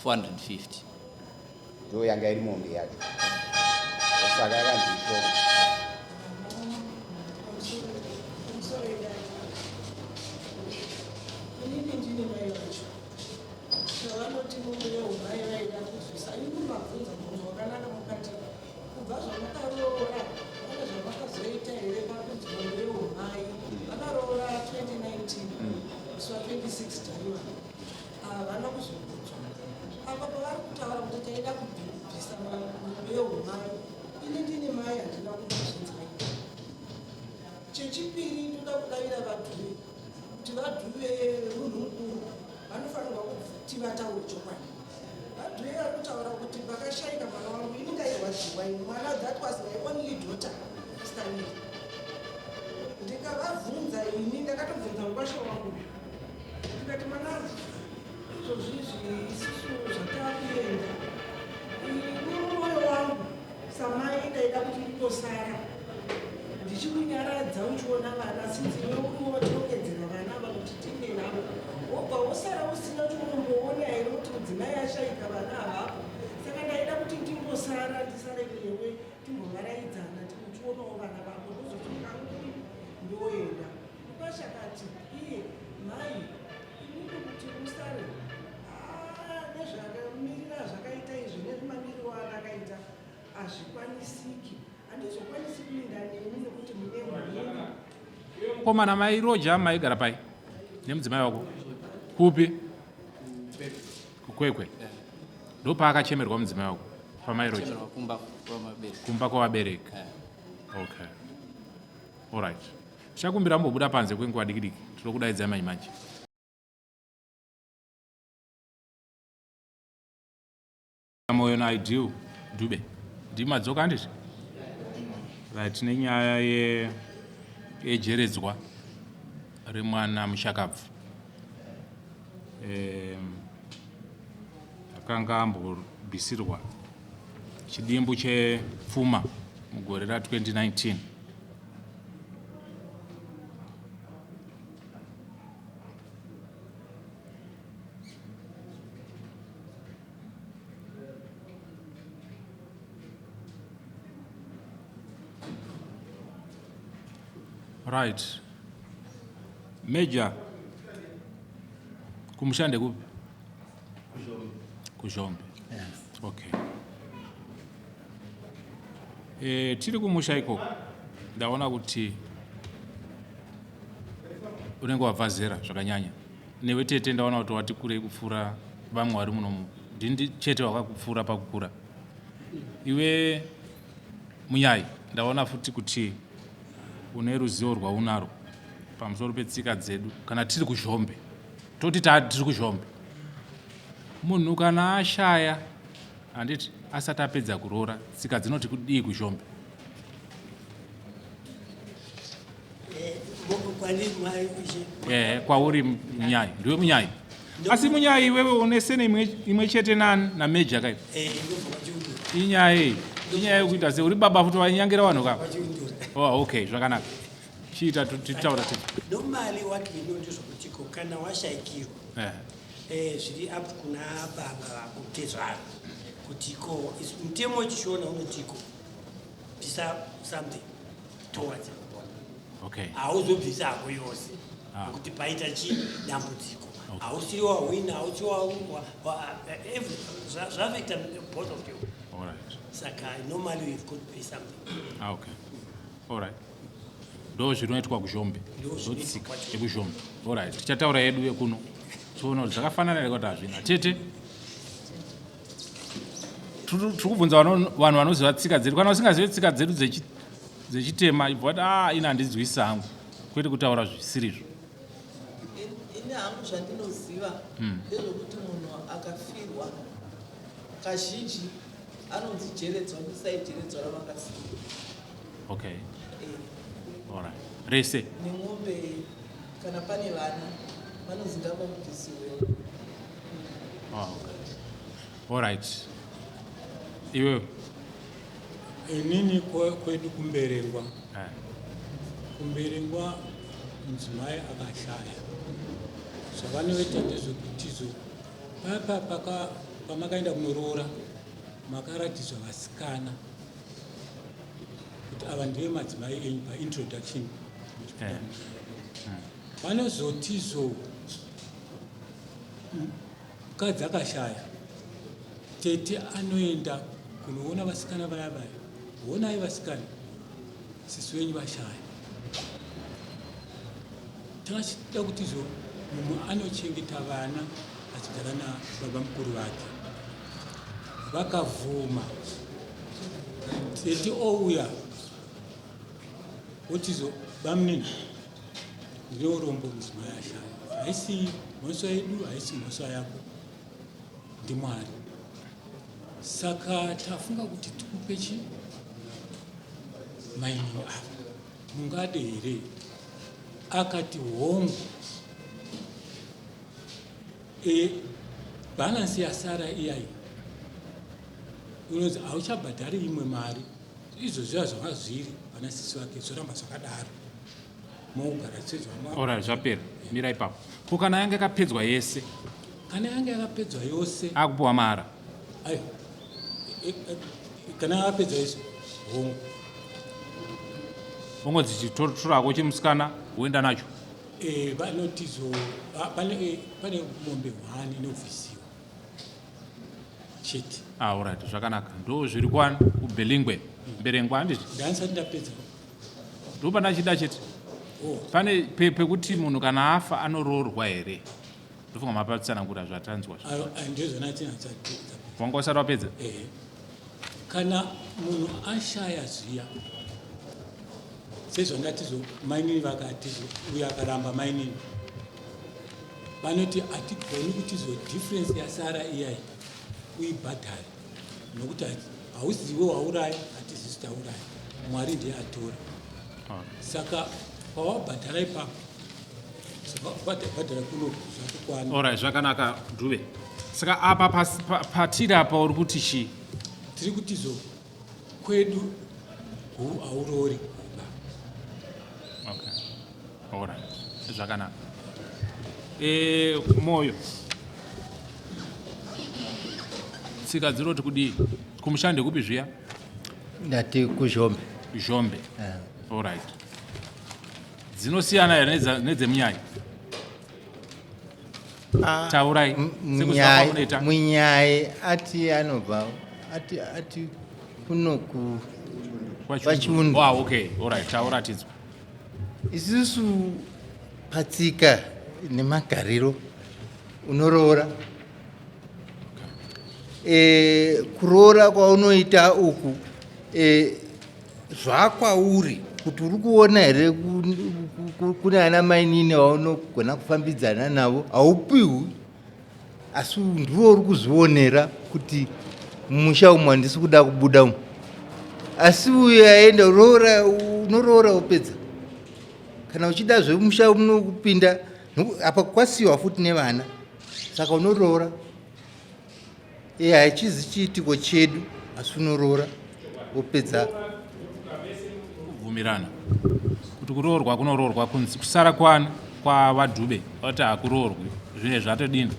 450 ndo yanga iri mombe yacho saka yakanzi ishoma. Inini ndine mai vacho chavanoti mombe yeumai vaida kubvisa ini mabvunza mubvunzo wakanaka mukati kubva zvamakaroora pane zvamakazoita here pakunzi mombe yeumai vakaroora 2019 musi wa 26 January havana kuzobvunzwa apa pavari kutaura kuti taida kubvisa mombe yeumai ini ndini mai handina kumbozvinzwa Chechipiri ndoda kudavira vaDhuve kuti vaDhuve munhu mukuru vanofanirwa kuti vataure chokwadi. VaDhuve vari kutaura kuti pakashaika mwana wangu ini ndairwadziwa ini mwana that was my only daughter Stanley. Ndikavabvunza ini ndakatobvunza mukwasha wangu ndikati mwanangu izvozvi izvi isusu zvatakuenda ini mwoyo wangu Samai ndaida kuti ndingosara ndichikunyaradza uchiona vana since iwe uriwo watirongedzera vana ava kuti tiinde navo wobva wosara usina kuti unomboona here kuti mudzimai ashaika vana havapo saka ndaida kuti ndingosara ndisare newe timbovaraidzana tiuchionawo vana vako ndozoti kangu ndoenda mupashakati iye mai inini kuti usare ah, nezvakamirira zvakaita izvi nezvimamiriro akakaita hazvikwanisiki handizokwanisi kuinda nemi nekuti mune mhuri. Mukomana mai Roja maigara pai nemudzimai wako kupi? Kukwekwe. Ndopaakachemerwa mudzimai wako pamai Roja. Kumba kwavabereki. Okay. All right. Tichakumbira mbobuda panze kwenguva diki diki. Tinokudaidzai manje manje. Moyo na Ideal Dube ndimi madzoka handiti? Right, tine nyaya ye yejeredzwa remwana mushakabvu akanga ambobvisirwa chidimbu chepfuma mugore ra 2019. Right. Major. Kumusha ndekupi? Kuzhombe. Yes. Okay. Eh, tiri kumusha ikoko. Ndaona kuti unenge wabva zera zvakanyanya. Newe tete ndaona kuti wati kurei kupfuura vamwe vari munomu. Ndini chete wakakupfuura pakukura. Iwe munyai ndaona futi kuti Une ruzivo rwaunarwo pamusoro petsika dzedu kana tiri kuzhombe. Toti tiri kuzhombe. Munhu kana ashaya handiti asati apedza kuroora tsika dzinoti kudii kuzhombe? Eh, kwauri munyai ndiwe munyai asi munyai iwewe une sene imwe chete nani nameja kai eh, inyaya iyi inyaya yekuita se uri baba futi wainyangira vanhu ka oh, okay zvakanaka chiita titaura ti normally what we know ndezvekutiko kana washaikirwa eh. Eh, zviri up kuna baba vako tezvaro kutiko mutemo wechishona unotiko bvisa something towards okay hauzobvisa hako yose ah. nekuti paita chi dambudziko hausiri wahwina hausi zvaafecta both of you saka normally you've got to pay something ah, okay allright ndo zvinoitwa kuzhombe ndotsika yekuzhombe allright tichataura yedu yekuno tiona kuti zvakafanana here kuti hazvina tete tiri kubvunza vanhu vanoziva tsika dzedu kana usingazive tsika dzedu dzechitema ibva wati a ah, ini handinzwisi hangu kwete kutaura zvisirizvo ini hangu zvandinoziva hmm. ndezvekuti munhu akafirwa kazhinji anonzi jeredzwa ndisai jeredzwa ravakasiya okay eh. alright rese nemombe kana pane vana vanonzi ngavabvisiwe oh, okay. Alright. Iwe. Inini kwedu kumberengwa. Eh. Kumberengwa mudzimai akashaya. Zvavanoita ndezvekutizo papa paka pamakaenda kunoroora makaratidzwa vasikana kuti ava ndive madzimai enyu paintroduction. Eh. Vanozotizo Mukadzi akashaya, tete anoenda kunoona vasikana vaya vaya, honai vasikana, sisi wenyu vashaya. Tangachida kuti izvo mumwe anochengeta vana achigara nababa mukuru vake. Vakavhuma, tete ouya wotizo bamunini Ndine urombo mudzimai ashaya. Haisi mhosva yedu, haisi mhosva yako. NdiMwari. Saka tafunga kuti tikupe chi mainini ava. Mungade here? Akati hongu. E, balance yasara iyayi unonzi hauchabhadhari imwe mari izvo zviya zvanga zviri vana sisi vake zvoramba zvakadaro mogara sezvama zvapera mira ipapo ko kana yanga yakapedzwa yese kana yanga yakapedzwa yose akupiwa mahara ayo e, e, kana yakapedzwa yese hongu ongodzi chitorako chemusikana woenda nacho e, vanotizo pane, pane mombe hwani inobvisiwa chete ah, alright zvakanaka ndo zviri kwani kubelingwe mberengwa handiti ndanisati ndapedza ndopandachida chete oh. pane pekuti munhu kana afa anoroorwa here ndofunga mapatsanangura zvatanzwa wanga usati wapedza kana munhu ashaya zviya sezvandatizo mainini vakatizo uyo akaramba mainini vanoti hatigoni kutizo difference yasara iyai uibhadhare nokuti hauziwe wauraya hatizisi tauraya mwari ndiye atora saka pawabhadhara ipapo bhadhara kuno zvakukwana orit zvakanaka dhuve saka apa patiri apa uri kuti chii tiri kutizo kwedu hu hauroori guva okay alright zvakanaka e, moyo tsika dzinoti kudii kumusha ndekupi zviya ndati kuzhombe zhombe yeah. alright dzinosiyana here nedzemunyai ah, taurai sekuziva munyai ati anobva ati ati kuno ku kwachiundu ah, okay alright tauratidzwa isusu patsika nemagariro unoroora e, kuroora kwaunoita uku e, zvakwauri Kuti uri kuona here kune ana mainini vaunogona kufambidzana navo, haupiwi, asi ndiwo uri kuzvionera kuti mumusha umu handisi kuda kubuda umu. Asi uyo aenda roora, unoroora wopedza. Kana uchida zvemusha unokupinda apa kwasiyiwa futi nevana, saka unoroora. E, hachizi chiitiko chedu, asi unoroora wopedza. Kubvumirana kuti kuroorwa kunoroorwa kunzi kusara kwani kwavaDhube vati hakuroorwi, zvinenge zvatodini,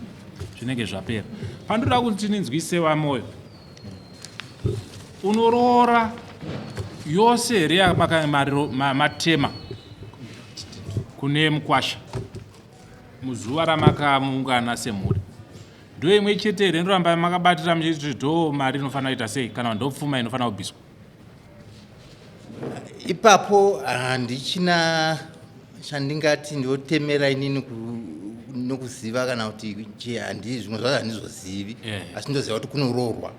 zvinenge zvapera. Pandoda kuti ninzwise vaMoyo, unoroora yose here matema kune mukwasha muzuva ramakaungana semhuri? Ndo imwe chete here inoramba makabatira muchiti ndo mari inofanira kuita sei, kana ndo pfuma inofanira kubviswa? Ipapo handichina chandingati ndotemera inini nokuziva kana kuti handi zvimwe zvacho handizozivi, asi ndoziva kuti kunoroorwa.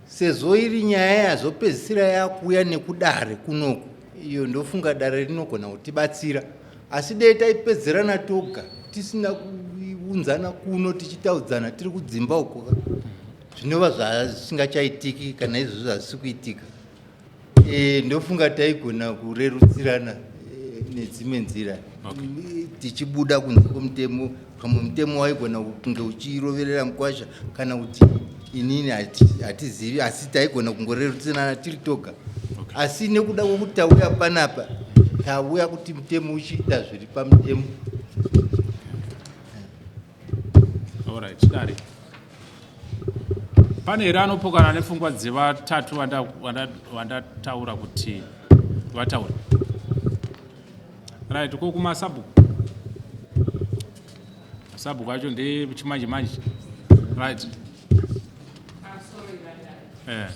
Sezvo iri nyaya yazopedzisira yakuuya nekudare kunoku, iyo ndofunga dare rinogona kutibatsira, asi dei taipedzerana toga tisina kuunzana kuno tichitaudzana tiri kudzimba uko, zvinova zvasingachaitiki kana izvozvo hazvisi kuitika. Ndofunga taigona kurerutsirana nedzimwe nzira, tichibuda kunze kwemutemo. Pamwe mutemo waigona kunge uchiroverera mukwasha kana kuti inini, hatizivi, asi taigona kungorerutsirana tiri toga. Asi nekuda kwokuti tauya panapa, tauya kuti mutemo uchiita zviri pamutemo. Alright, dare, pane here anopokana nepfungwa dzevatatu vandataura kuti vataura? Right, ko kumasabhuku? Masabhuku acho ndechimanje manje, right? Sorry, vadare.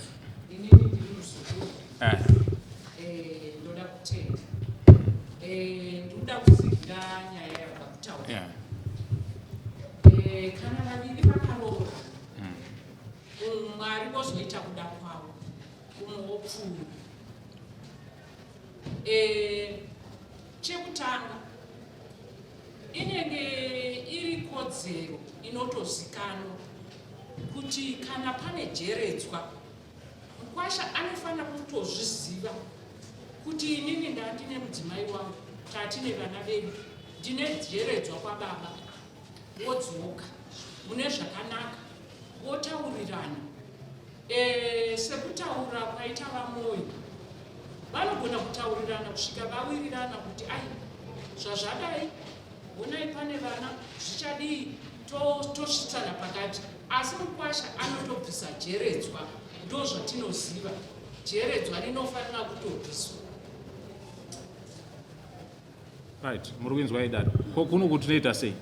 Inini ndiri muzukuru. Ndoda kutenda. Ndikuda kuzigira nyaya yabva kutaura. Kana vaviri vakaroora, Mwari vozoita kuda kwavo, umwe wopfuura. Chekutanga, inenge iri kodzero inotozikanwa kuti kana pane jeredzwa, mukwasha anofanira kutozviziva kuti inini ndandine mudzimai wangu, tatine vana vedu, ndine jeredzwa kwababa. Wodzoka mune zvakanaka, votaurirana. Sekutaura kwaita vaMoyo, vanogona kutaurirana kusvika vawirirana kuti ai, zvazvadai, honai pane vana, zvichadii, tosvitsana pakati. Asi mukwasha anotobvisa jeredzwa, ndo zvatinoziva, jeredzwa rinofanira kutobviswa. Right, muri kuinzwa idare. Ko kuno kuti tinoita sei?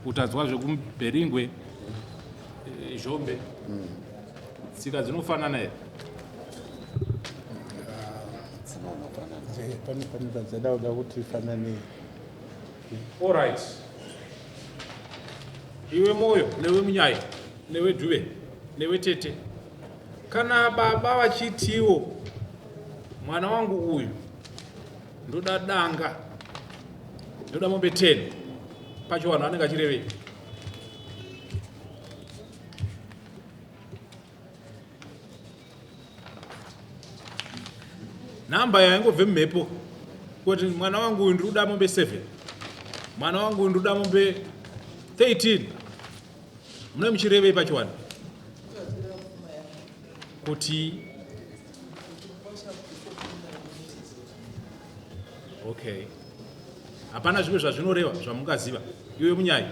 Kutadzwa zvekuBeringwe, Zhombe. Tsika dzinofanana here? Pane padzada kuda kuti fananei. All right. Iwe Moyo, newe Munyai, newe Dhuve, newe Tete. Kana baba vachitiwo mwana wangu uyu ndoda danga, ndoda mombe 10, pacho vanhu vanenge achirevei? Nhamba yaingobve mumhepo kuti mwana wangu uyu ndiri kuda mombe 7, mwana wangu uyu ndiri kuda mombe 13, mune muchirevei pachiwani kuti? Okay, hapana zvimwe zvazvinoreva zvamungaziva? Iwe Munyai,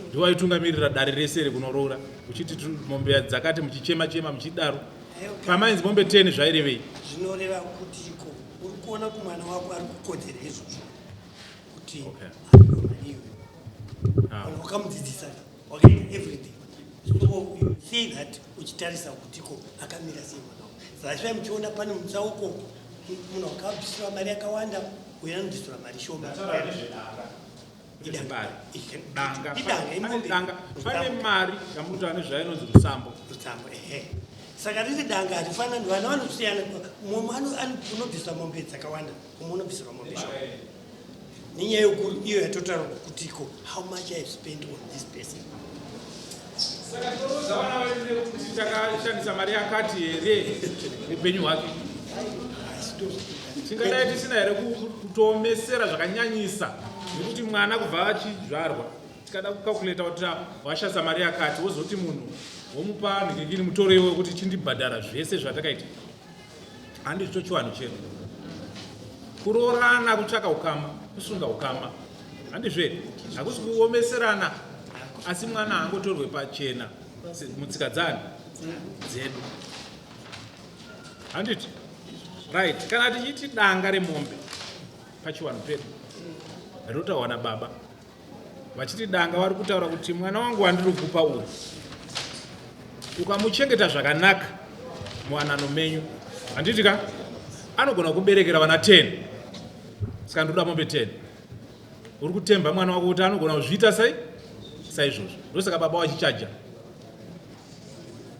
ndiwaitungamirira dare rese rekunoroora uchiti mombe dzakati, muchichema chema muchidaro, pamainzi mombe 10 zvairevei? Zvinoreva kuti iko uri kuona kuti mwana wako ari kukodzera izvozvo, kuti iwe wakamudzidzisa, wakaita everything, so you say that uchitarisa kuti ko akamira sei mwana wako. Saka muchiona pane mutsauko, munhu akabvisirwa mari yakawanda, uyo anobvisirwa mari shoma. Idanga, pane mari yamunotaura nezvayo inonzi rusambo. Rusambo, ehe. Saka riri danga harifanani, vana vanosiyana. Mumwe unobvisa mombe dzakawanda, mumwe unobvisirwa mombe shoma. Nenyaya yokuru iyo yatotaura kuti ko how much I have spent on this person. Saka tinoudza vana vedu nekuti takashandisa mari yakati here upenyu hwake? Tingadai tisina here kutoomesera zvakanyanyisa nekuti mwana kubva achizvarwa tikada kucalculata kuti washandisa mari yakati wozoti munhu womupa nhingingini mutoro iwe wekuti chindibhadhara zvese zvatakaita. Handicho chivanhu chedu. Kuroorana kutsvaka ukama, kusunga ukama. Handizvo here? Hakusi kuomeserana, asi mwana haangotorwe pachena mutsika dzani dzedu. Handiti? Right. Kana tichiti danga remombe pachivanhu pedu rinotaurwa nababa vachiti danga vari kutaura kuti mwana wangu wandiri kupa uyu ukamuchengeta zvakanaka muwanano menyu, handiti ka, anogona kuberekera vana 10, saka ndoda mombe 10. Uri kutemba mwana wako kuti anogona kuzviita sei saizvozvo, ndosaka baba wachichaja.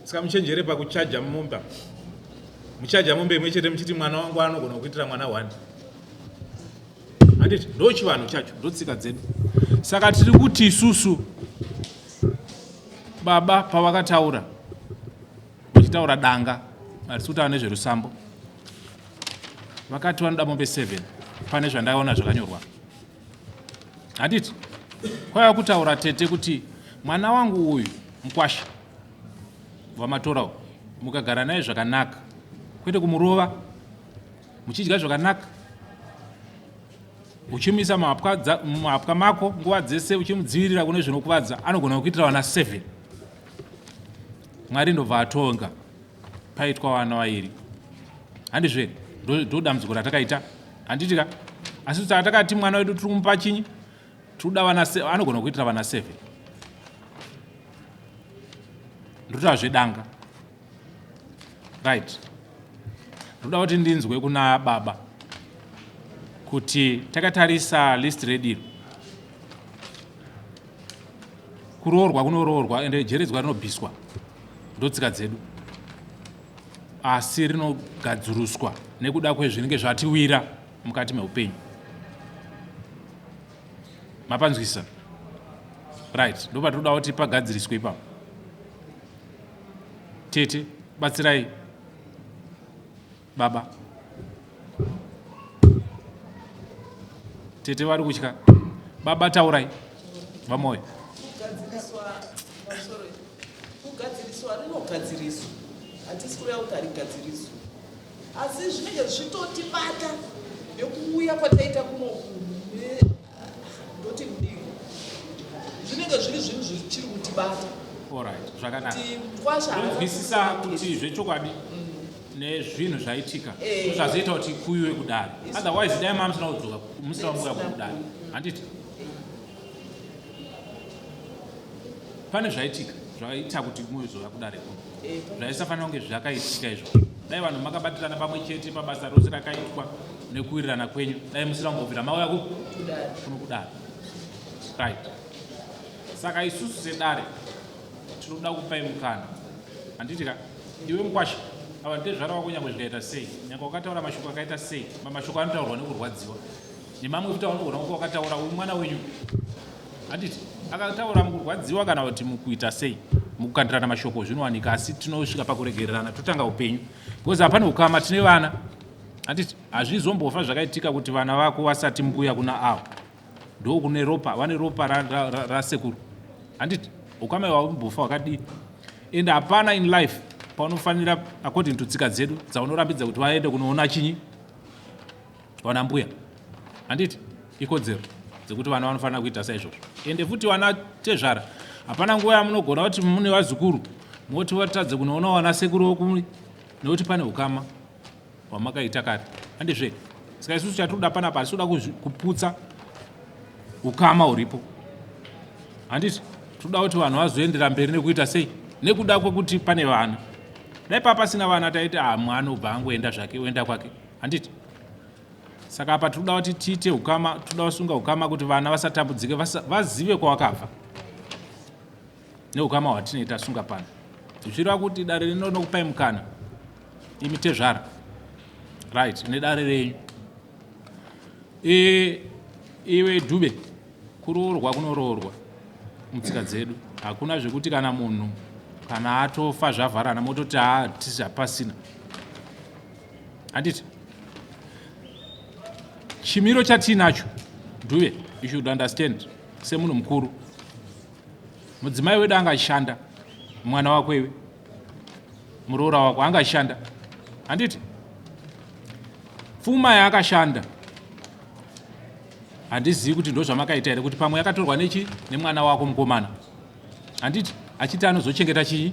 Saka muchenjere pakuchaja mombe, muchaja mombe imwe chete muchiti mwana wangu anogona kuitira mwana 1, handiti? Ndo chivanhu chacho, ndo tsika dzedu. Saka tiri kuti isusu baba pavakataura vachitaura danga, hatisi kutaura nezverusambo, vakati vanoda mombe 7 pane zvandaona zvakanyorwa, handiti? Kwaiva kutaura tete kuti mwana wangu uyu mukwasha vamatora mukagara naye zvakanaka, kwete kumurova, muchidya zvakanaka, uchimuisa muhapwa mako nguva dzese, uchimudzivirira kune zvinokuvadza, anogona kuitira vana 7. Mwari ndobva atonga paitwa vana vairi, handizve? Ndo dambudziko ratakaita, handiti ka? Asi saka takati mwana wedu tiri kumupa chinyi? Tiri vana, anogona kuitira vana 7. Ndotaura zvedanga, right? Ndoda kuti ndinzwe kuna baba kuti takatarisa list rediro, kuroorwa kunoroorwa ende jeredzwa rinobviswa, ndotsika dzedu, asi rinogadzuruswa nekuda kwezvinenge zvatiwira mukati meupenyu. Mapanzwisa? Right, ndopatinoda kuti pagadziriswe ipapo. Tete, batsirai baba. Tete vari kutya. Baba, taurai. VaMoyo. Kugadziriswa rinogadziriswa, hatisi kureva kuti harigadziriswa, asi zvinenge zvichitotibata nekuuya kwataita kunoku. Ndoti kudii, zvinenge zviri zvinhu zvichiri kutibata. Alright, zvakanaka. Ndonzwisisa kuti zvechokwadi nezvinhu zvaitika zvazoita kuti kuyiwe kudare, otherwise dai maa musina kudzoka, musina kumbuya kudare, handiti? Pane zvaitika zvaita kuti muzouya kudare kuno, zvaisafanira kunge zvakaitika izvozvo. Dai vanhu makabatirana pamwe chete pabasa rose rakaitwa nekuwirirana kwenyu, dai musina kumbobvira mauya kuno kudare, right? Saka isusu sedare tinoda kupai mukana, handiti ka? Iwe mukwasha, ava ndezvara wako, nyangwe zvikaita sei, nyangwe wakataura mashoko akaita sei, mamashoko anotaurwa nekurwadziwa nemamwe futi aunogona kunge wakataura, uyu mwana wenyu, handiti? Akataura mukurwadziwa kana kuti mukuita sei, mukukandirana mashoko, zvinowanika, asi tinosvika pakuregererana totanga upenyu, because hapane ukama, tine vana, handiti? Hazvizombofa zvakaitika kuti vana vako vasati mbuya kuna avo, ndokune ropa, vane ropa rasekuru, handiti? Ukama hwambofa hwakadii? And hapana in life paunofanira, according to tsika dzedu, dzaunorambidza kuti vaende kunoona chinyi, vana mbuya, handiti? Ikodzero dzekuti vana vanofanira kuita saizvozvo. Ende futi vana tezvara, hapana nguva yamunogona kuti mune vazukuru moti vatadze kunoona vana sekuru vokumwe nekuti pane ukama hwamakaita kare, handizve? Saka isusu chatinoda panapa, hatisi kuda kuputsa ukama huripo, handiti? Tinoda kuti vanhu vazoendera mberi nekuita sei nekuda kwekuti pane vana. Dai pa pasina vana taiti ah, mwana ubva angoenda zvake, oenda kwake, handiti? Saka apa tinoda kuti tiite ukama, tinoda kusunga ukama kuti vana vasatambudzike, vazive kwavakabva neukama hwatinenge tasunga pano. Zvichireva kuti dare rino rinokupai mukana imi tezvara, right, nedare renyu. E, iwe Dube, kuroorwa kunoroorwa mutsika dzedu. Hakuna zvekuti kana munhu kana atofa zvavharana mototi haa tisi hapasina. Handiti? Chimiro chatiinacho Dube, you should understand semunhu mukuru. Mudzimai wedu anga achishanda, mwana wako iwe, muroora wako anga achishanda. Handiti? Pfuma yaakashanda handizivi kuti ndozvamakaita here kuti pamwe yakatorwa nechi nemwana wako mukomana. Handiti? Achiti anozochengeta chii?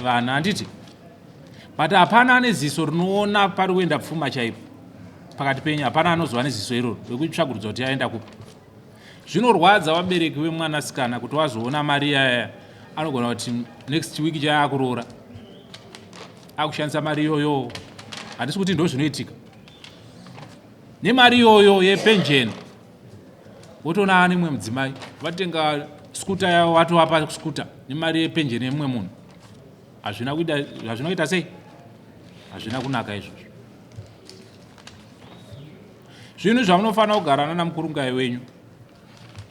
Vana, handiti? But hapana ane ziso rinoona pari kuenda pfuma chaipo pakati penyu, hapana anozova neziso iroro rekutsvagurudza kuti yaenda kupi. Zvinorwadza vabereki vemwanasikana kuti wazoona mari yaya, anogona kuti next week chaya akuroora akushandisa mari iyoyo. Handisi kuti ndo zvinoitika nemari iyoyo yepenjeni, wotoona ane mumwe mudzimai vatenga skuta yavo, watovapa skuta nemari yepenjeni yemumwe munhu. Hazvina kuita, hazvina kuita sei? Hazvina kunaka izvozvo. Zvinhu zvamunofanira kugara nana mukurungai wenyu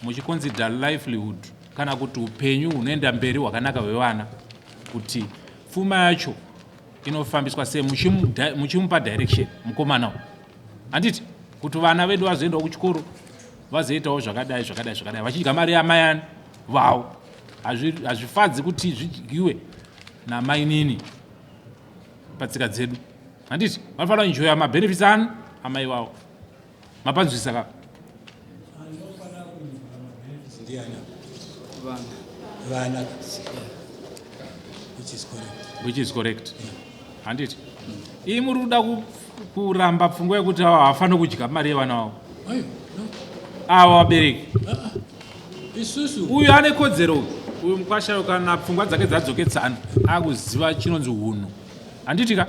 muchiconsider livelihood kana kuti upenyu hunoenda mberi hwakanaka hwevana, kuti pfuma yacho inofambiswa sei, muchimupa direction mukomana uyu, handiti? Kuti vana vedu vazoendawo kuchikoro, vazoitawo zvakadai zvakadai zvakadai, vachidya mari yamayani vavo. Hazvifadzi kuti zvidyiwe namainini patsika dzedu, handiti? Vanofanira kuenjoya mabenefits ani amai vavo. Mapanzwisa ka? Vana, which is correct. Which is correct, handiti? Ii muri kuda kuramba pfungwa yekuti ava havafaniri kudya mari yevana vavo ava vabereki? Isusu uyu ane kodzero uyu, uyu mukwasha uyu, kana pfungwa dzake dzadzoketsana akuziva chinonzi hunhu, handiti ka?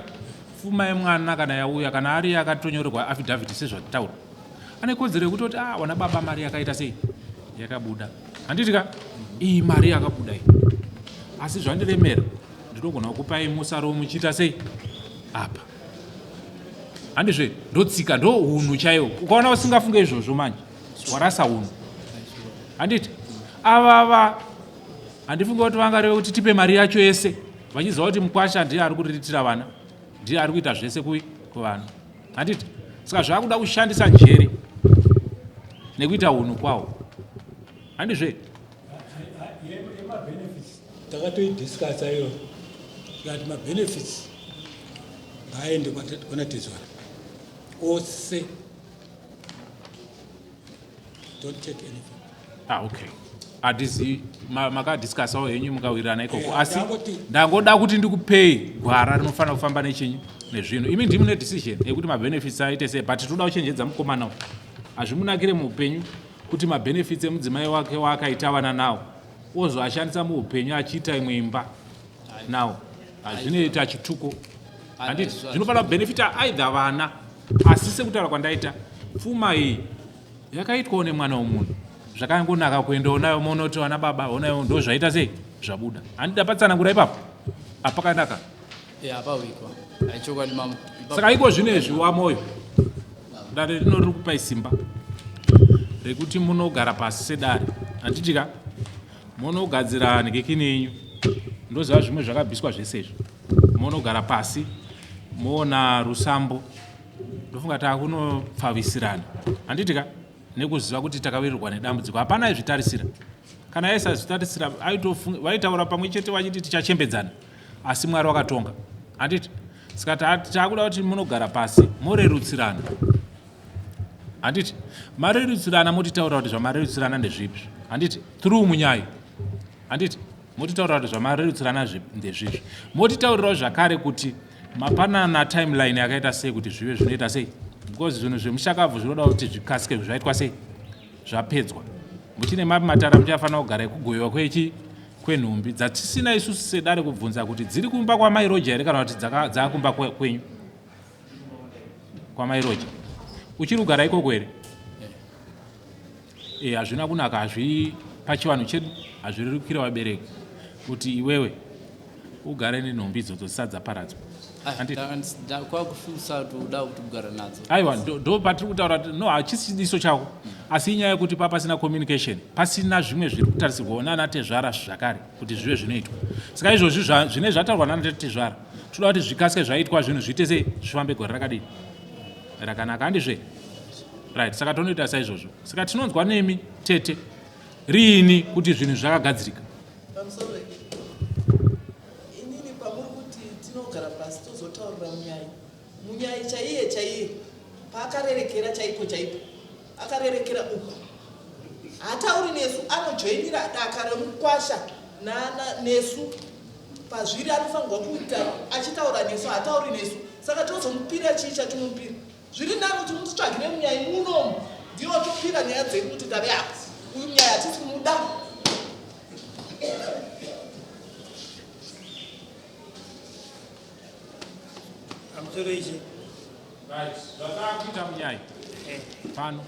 Pfuma yemwana kana yauya, kana ari akatonyorerwa affidavit sezvatitaura, ane kodzero yekutoti ah, wana baba, mari yakaita sei yakabuda, handiti ka? Iyi mari yakabuda iyi, asi zvandiremera, ndinogona kukupai musaro muchiita sei apa, handizve? Ndotsika, ndo hunhu chaiwo. Ukaona usingafunge izvozvo manje warasa hunhu, handiti? Avava handifunge kuti vangareve kuti tipe mari yacho yese, vachiziva kuti mukwasha ndiye ari kuriritira vana, ndiye ari kuita zvese kui kuvana, handiti? Saka zvakuda kushandisa njere nekuita hunhu kwawo, handizve? Yemabenefits takatoidiscussa iyo, tikati mabenefits ngaaende kwana tezvara ose, don't take anything. Ah, okay, hatizivi makadiscussawo henyu mukawirirana ikoko, asi ndangoda kuti ndikupei gwara rinofanira kufamba nechinyi nezvinhu. Imi ndimi mune decision yekuti mabenefits aite sei, but toda kuchenjedza mukomana uyu, hazvimunakire muupenyu kuti mabenefits emudzimai wake waakaita vana nawo ozoashandisa muupenyu achiita imwe imba nawo. Hazvinoita chituko, handiti? Zvinofanira kubenefita either vana, asi sekutaura kwandaita, pfuma iyi yakaitwawo nemwana womunhu, zvakangonaka kuendawo nayo monoti vana baba onayo ndo zvaita sei zvabuda, handida patsanangura ipapo apakanaka. Saka iko zvino izvi wamoyo, dare rino riri kupai simba rekuti munogara pasi sedare, handiti ka? Munogadzira nhikikini yenyu, ndoziva zvimwe zvakabviswa zvese izvi, munogara pasi moona rusambo, ndofunga taakunopfavisirana, handiti ka? Nekuziva kuti takawirirwa nedambudziko, hapana aizvitarisira. Kana aisazvitarisira vaitaura pamwe chete vachiti tichachembedzana, asi Mwari wakatonga, handiti? Saka taakuda kuti munogara pasi morerutsirana, handiti? Marerutsirana motitaurira kuti zvamarerutsirana ndezvipi, handiti? Through munyai, handiti? Motitaurira kuti zvamarerutsirana ndezvizvi, motitaurirawo zvakare kuti mapanana timeline yakaita sei kuti zvive zvinoita sei, because zvinhu zvemushakabvu zvinoda kuti zvikasike zvaitwa sei zvapedzwa. Muchine mapi matara muchafanira kugara ekugoyiwa kwechi kwenhumbi dzatisina isusu sedare kubvunza kuti dziri kumba kwamai Roja here kana kuti dzaakumba kwenyu kwamai Roja. Uchiri kugara ikoko here? E, hazvina kunaka, hazvi pachivanhu chedu hazvirerukire vabereki kuti iwewe Ugare nenhumbi idzodzo dzisati dzaparadzwa. Kwakufusa kuti uda kuti kugara nadzo. Aiwa, ndo patiri kutaura kuti no, hachisi chidiso chako, asi inyaya yekuti pa pasina communication, pasina zvimwe zviri kutarisirwawo nana tezvara zvakare kuti zvive zvinoitwa. Saka izvozvi zvine zvataurwa nana tezvara, toda kuti zvikasike zvaitwa, zvinhu zviite sei, zvifambe gore rakadii rakanaka, handizve? Right, saka tonoita saizvozvo. Saka tinonzwa nemi tete riini kuti zvinhu zvakagadzirika? Pamusoro inini pamuri kuti tinogara pasi tozotaurira munyai, munyai chaiye chaiye paakarerekera chaipo chaipo akarerekera uku haatauri nesu, anojoinira daka remukwasha nana nesu pazviri anofanirwa kuita achitaura nesu, haatauri nesu. Saka tozomupira chii chatinomupira? Zviri nani kuti mutitsvagire munyai munomu, ndiye watopira nyaya dzedu kuti tave apa, uyu munyai hatisi kumuda. Pamusoro ichi. Right, zvatakuita munyai pano.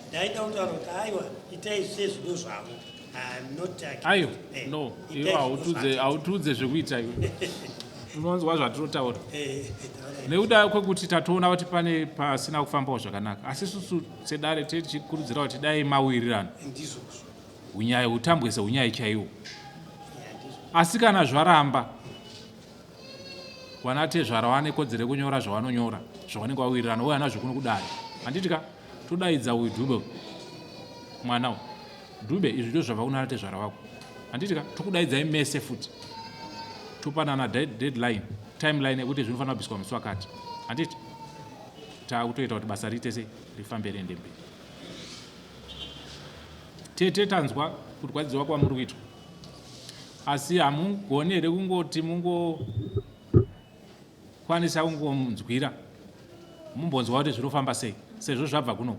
Ndaida kutaura kuti aiwa, itai sezvido zvavo. I'm not Ayo, no, iwe hautudze, hautudze zvekuita iwe. Unonzwa zvatinotaura. Nekuda kwekuti tatoona kuti pane pasina kufambawo zvakanaka. Asi isusu sedare tichikurudzira kuti dai mawirirana. Ndizvozvo. Hunyaya hutambwe sehunyaya chaiwo. Asi kana zvaramba, vanatezvara vane kodzero yekunyora zvavanonyora zvavanenge vawirirana uye anazvo kuno kudare. Handiti ka? Todaidza uyu Dube mwana uyu. Dube, izvi ndizvo zvabva kuna tezvara vako. Handiti ka? Tokudaidzai mese futi. Topanana deadline, timeline yekuti zvinofanira kubviswa musi wakati. Handiti? Takutoita kuti basa riite sei? Rifambe riende mberi. Tete tanzwa kurwadziwa kwamuri kuitwa. Asi hamugoni here kungoti mungokwanisa kungomunzwira mumbonzwa kuti zvinofamba sei sezvo zvabva kuno?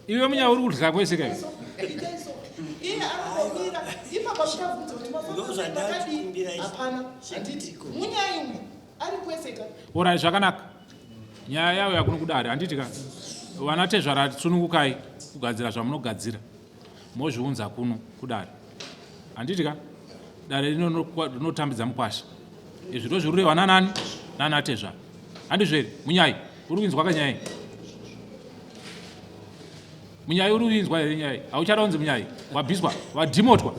Iwe munya uri kudya kwese kai? Orai zvakanaka. Nyaya yauya kuno kudare handiti ka? Vana tezvara sunungukai kugadzira zvamunogadzira mozviunza kuno kudare handiti ka? Dare rino rinotambidza mukwasha izvi ndozvirurehwa nanani nana tezvara handizvo here? Munyai uri kuinzwa ka nyaya iyi? Munyai uri kuinzwa here nyaya iyi? Hauchada kunzi munyai, wabviswa, wadhimotwa.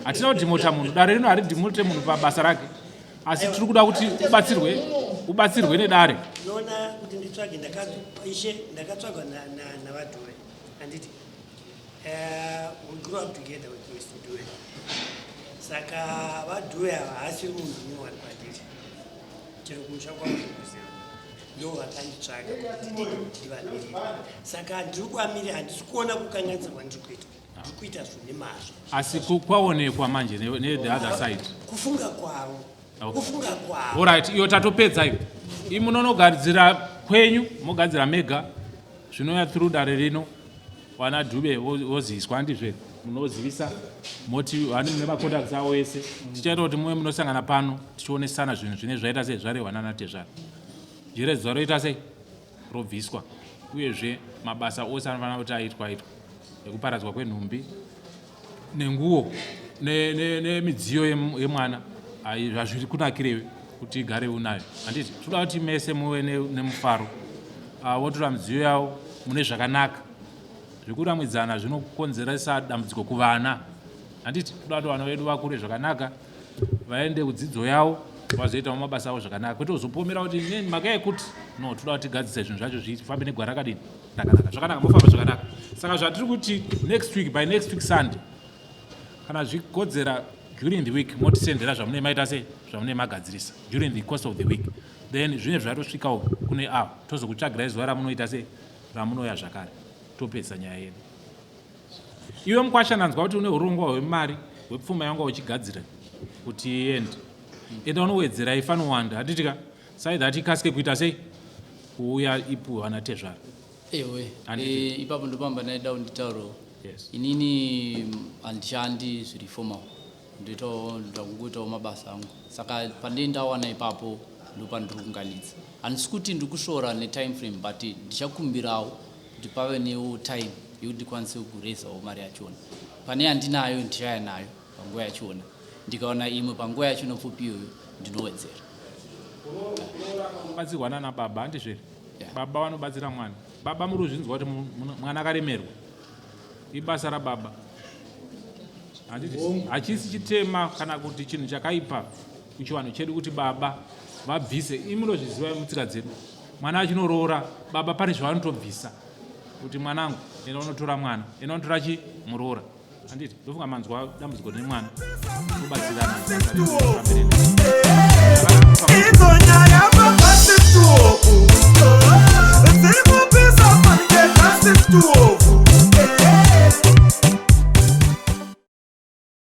Hatina kudhimota munhu, dare rino haridhimote munhu pabasa rake. Asi tiri kuda kuti ubatsirwe, ubatsirwe nedare. Unoona kuti nditsvage ishe ndakatsvagwa naVaDhure handiti? We grew up together with Mr. Dhure. Saka VaDhure ava haasiri munhu nyowani kwandiri, chero kumusha kwangu ndikuziva, ndo vakanditsvaga kuti ndidini ndivamirire. Saka ndiri kuvamirira, handisi kuona kukanganisa kwandiri kuita, ndiri kuita zvinhu nemazvo. Asi kwaonekwa manje ne the other side. Kufunga kwavo. Okay. Kufunga kwavo. Alright, iyo tatopedza iyo. Imi munonogadzira kwenyu, mogadzira mega zvinouya through dare rino. Vana Dube voziviswa handizve? Munozivisa moti vane mune macontacts avo ese. Tichaita kuti muve munosangana pano tichionesana zvinhu zvine zvaita sei zvarehwa nana tezvara. Jeredzwa roita sei? Robviswa. Uyezve mabasa ose anofanira kuti aitwa aitwa ekuparadzwa kwenhumbi nenguo nemidziyo ne, ne yemwana hazviri kunakirewe kuti igare unayo handiti toda kuti mese muve nemufaro ne votora midziyo yavo mune zvakanaka zvekuramwidzana zvinokonzeresa dambudziko kuvana handiti toda kuti vana vedu vakure zvakanaka vaende kudzidzo yavo vazoitawo mabasa avo zvakanaka kwete kuzopomera kuti mhaka yekuti no toda kuti tigadzise zvinhu zvacho zvifambe negwara rakadini rakanaka zvakanaka mofamba zvakanaka saka zvatiri kuti next week by next week sunday kana zvikodzera during the week motisendera zvamune maita sei zvamune magadzirisa during the course of the week then zvine zvatosvikawo kune avo tozokutsvagirai zuva ramunoita sei ramunouya zvakare topedzisa nyaya yedu Iwe mukwasha ndanzwa kuti une hurongwa hwemari hwepfuma yanga uchigadzira kuti iende. Enda unowedzera ifanowanda handiti ka? Sai that ikasike kuita sei? Kuuya ipuwe vana tezvara. Ewe, e, ipapo ndopamba ndaida kunditaurawo. Yes. Inini handishandi zviri formal. Ndoitawo ndakungoitawo mabasa angu. Saka pandei ndawana ipapo ndopandiri kunganidza. Handisi kuti ndiri kusvora netime frame but ndichakumbirawo kuti pave newo time yekuti ndikwanise kurezawo mari yachona. Pane yandinayo ndichaya nayo panguva yachona. Ndikaona imwe panguva yacho inopfupi iyoyo ndinowedzera. Batsirwa nana baba handizvo here? Baba vanobatsira mwana. Baba muri kuzvinzwa kuti mwana akaremerwa. Ibasa rababa. Handiti hachisi chitema kana kuti chinhu chakaipa kuchivanhu chedu kuti baba vabvise. Imi munozviziva mutsika dzedu. Mwana achinoroora baba pane zvavanotobvisa kuti mwanangu enda unotora mwana enda unotora chi muroora. Handiti ndofunga manzwa dambudziko rine mwana tobatsirana.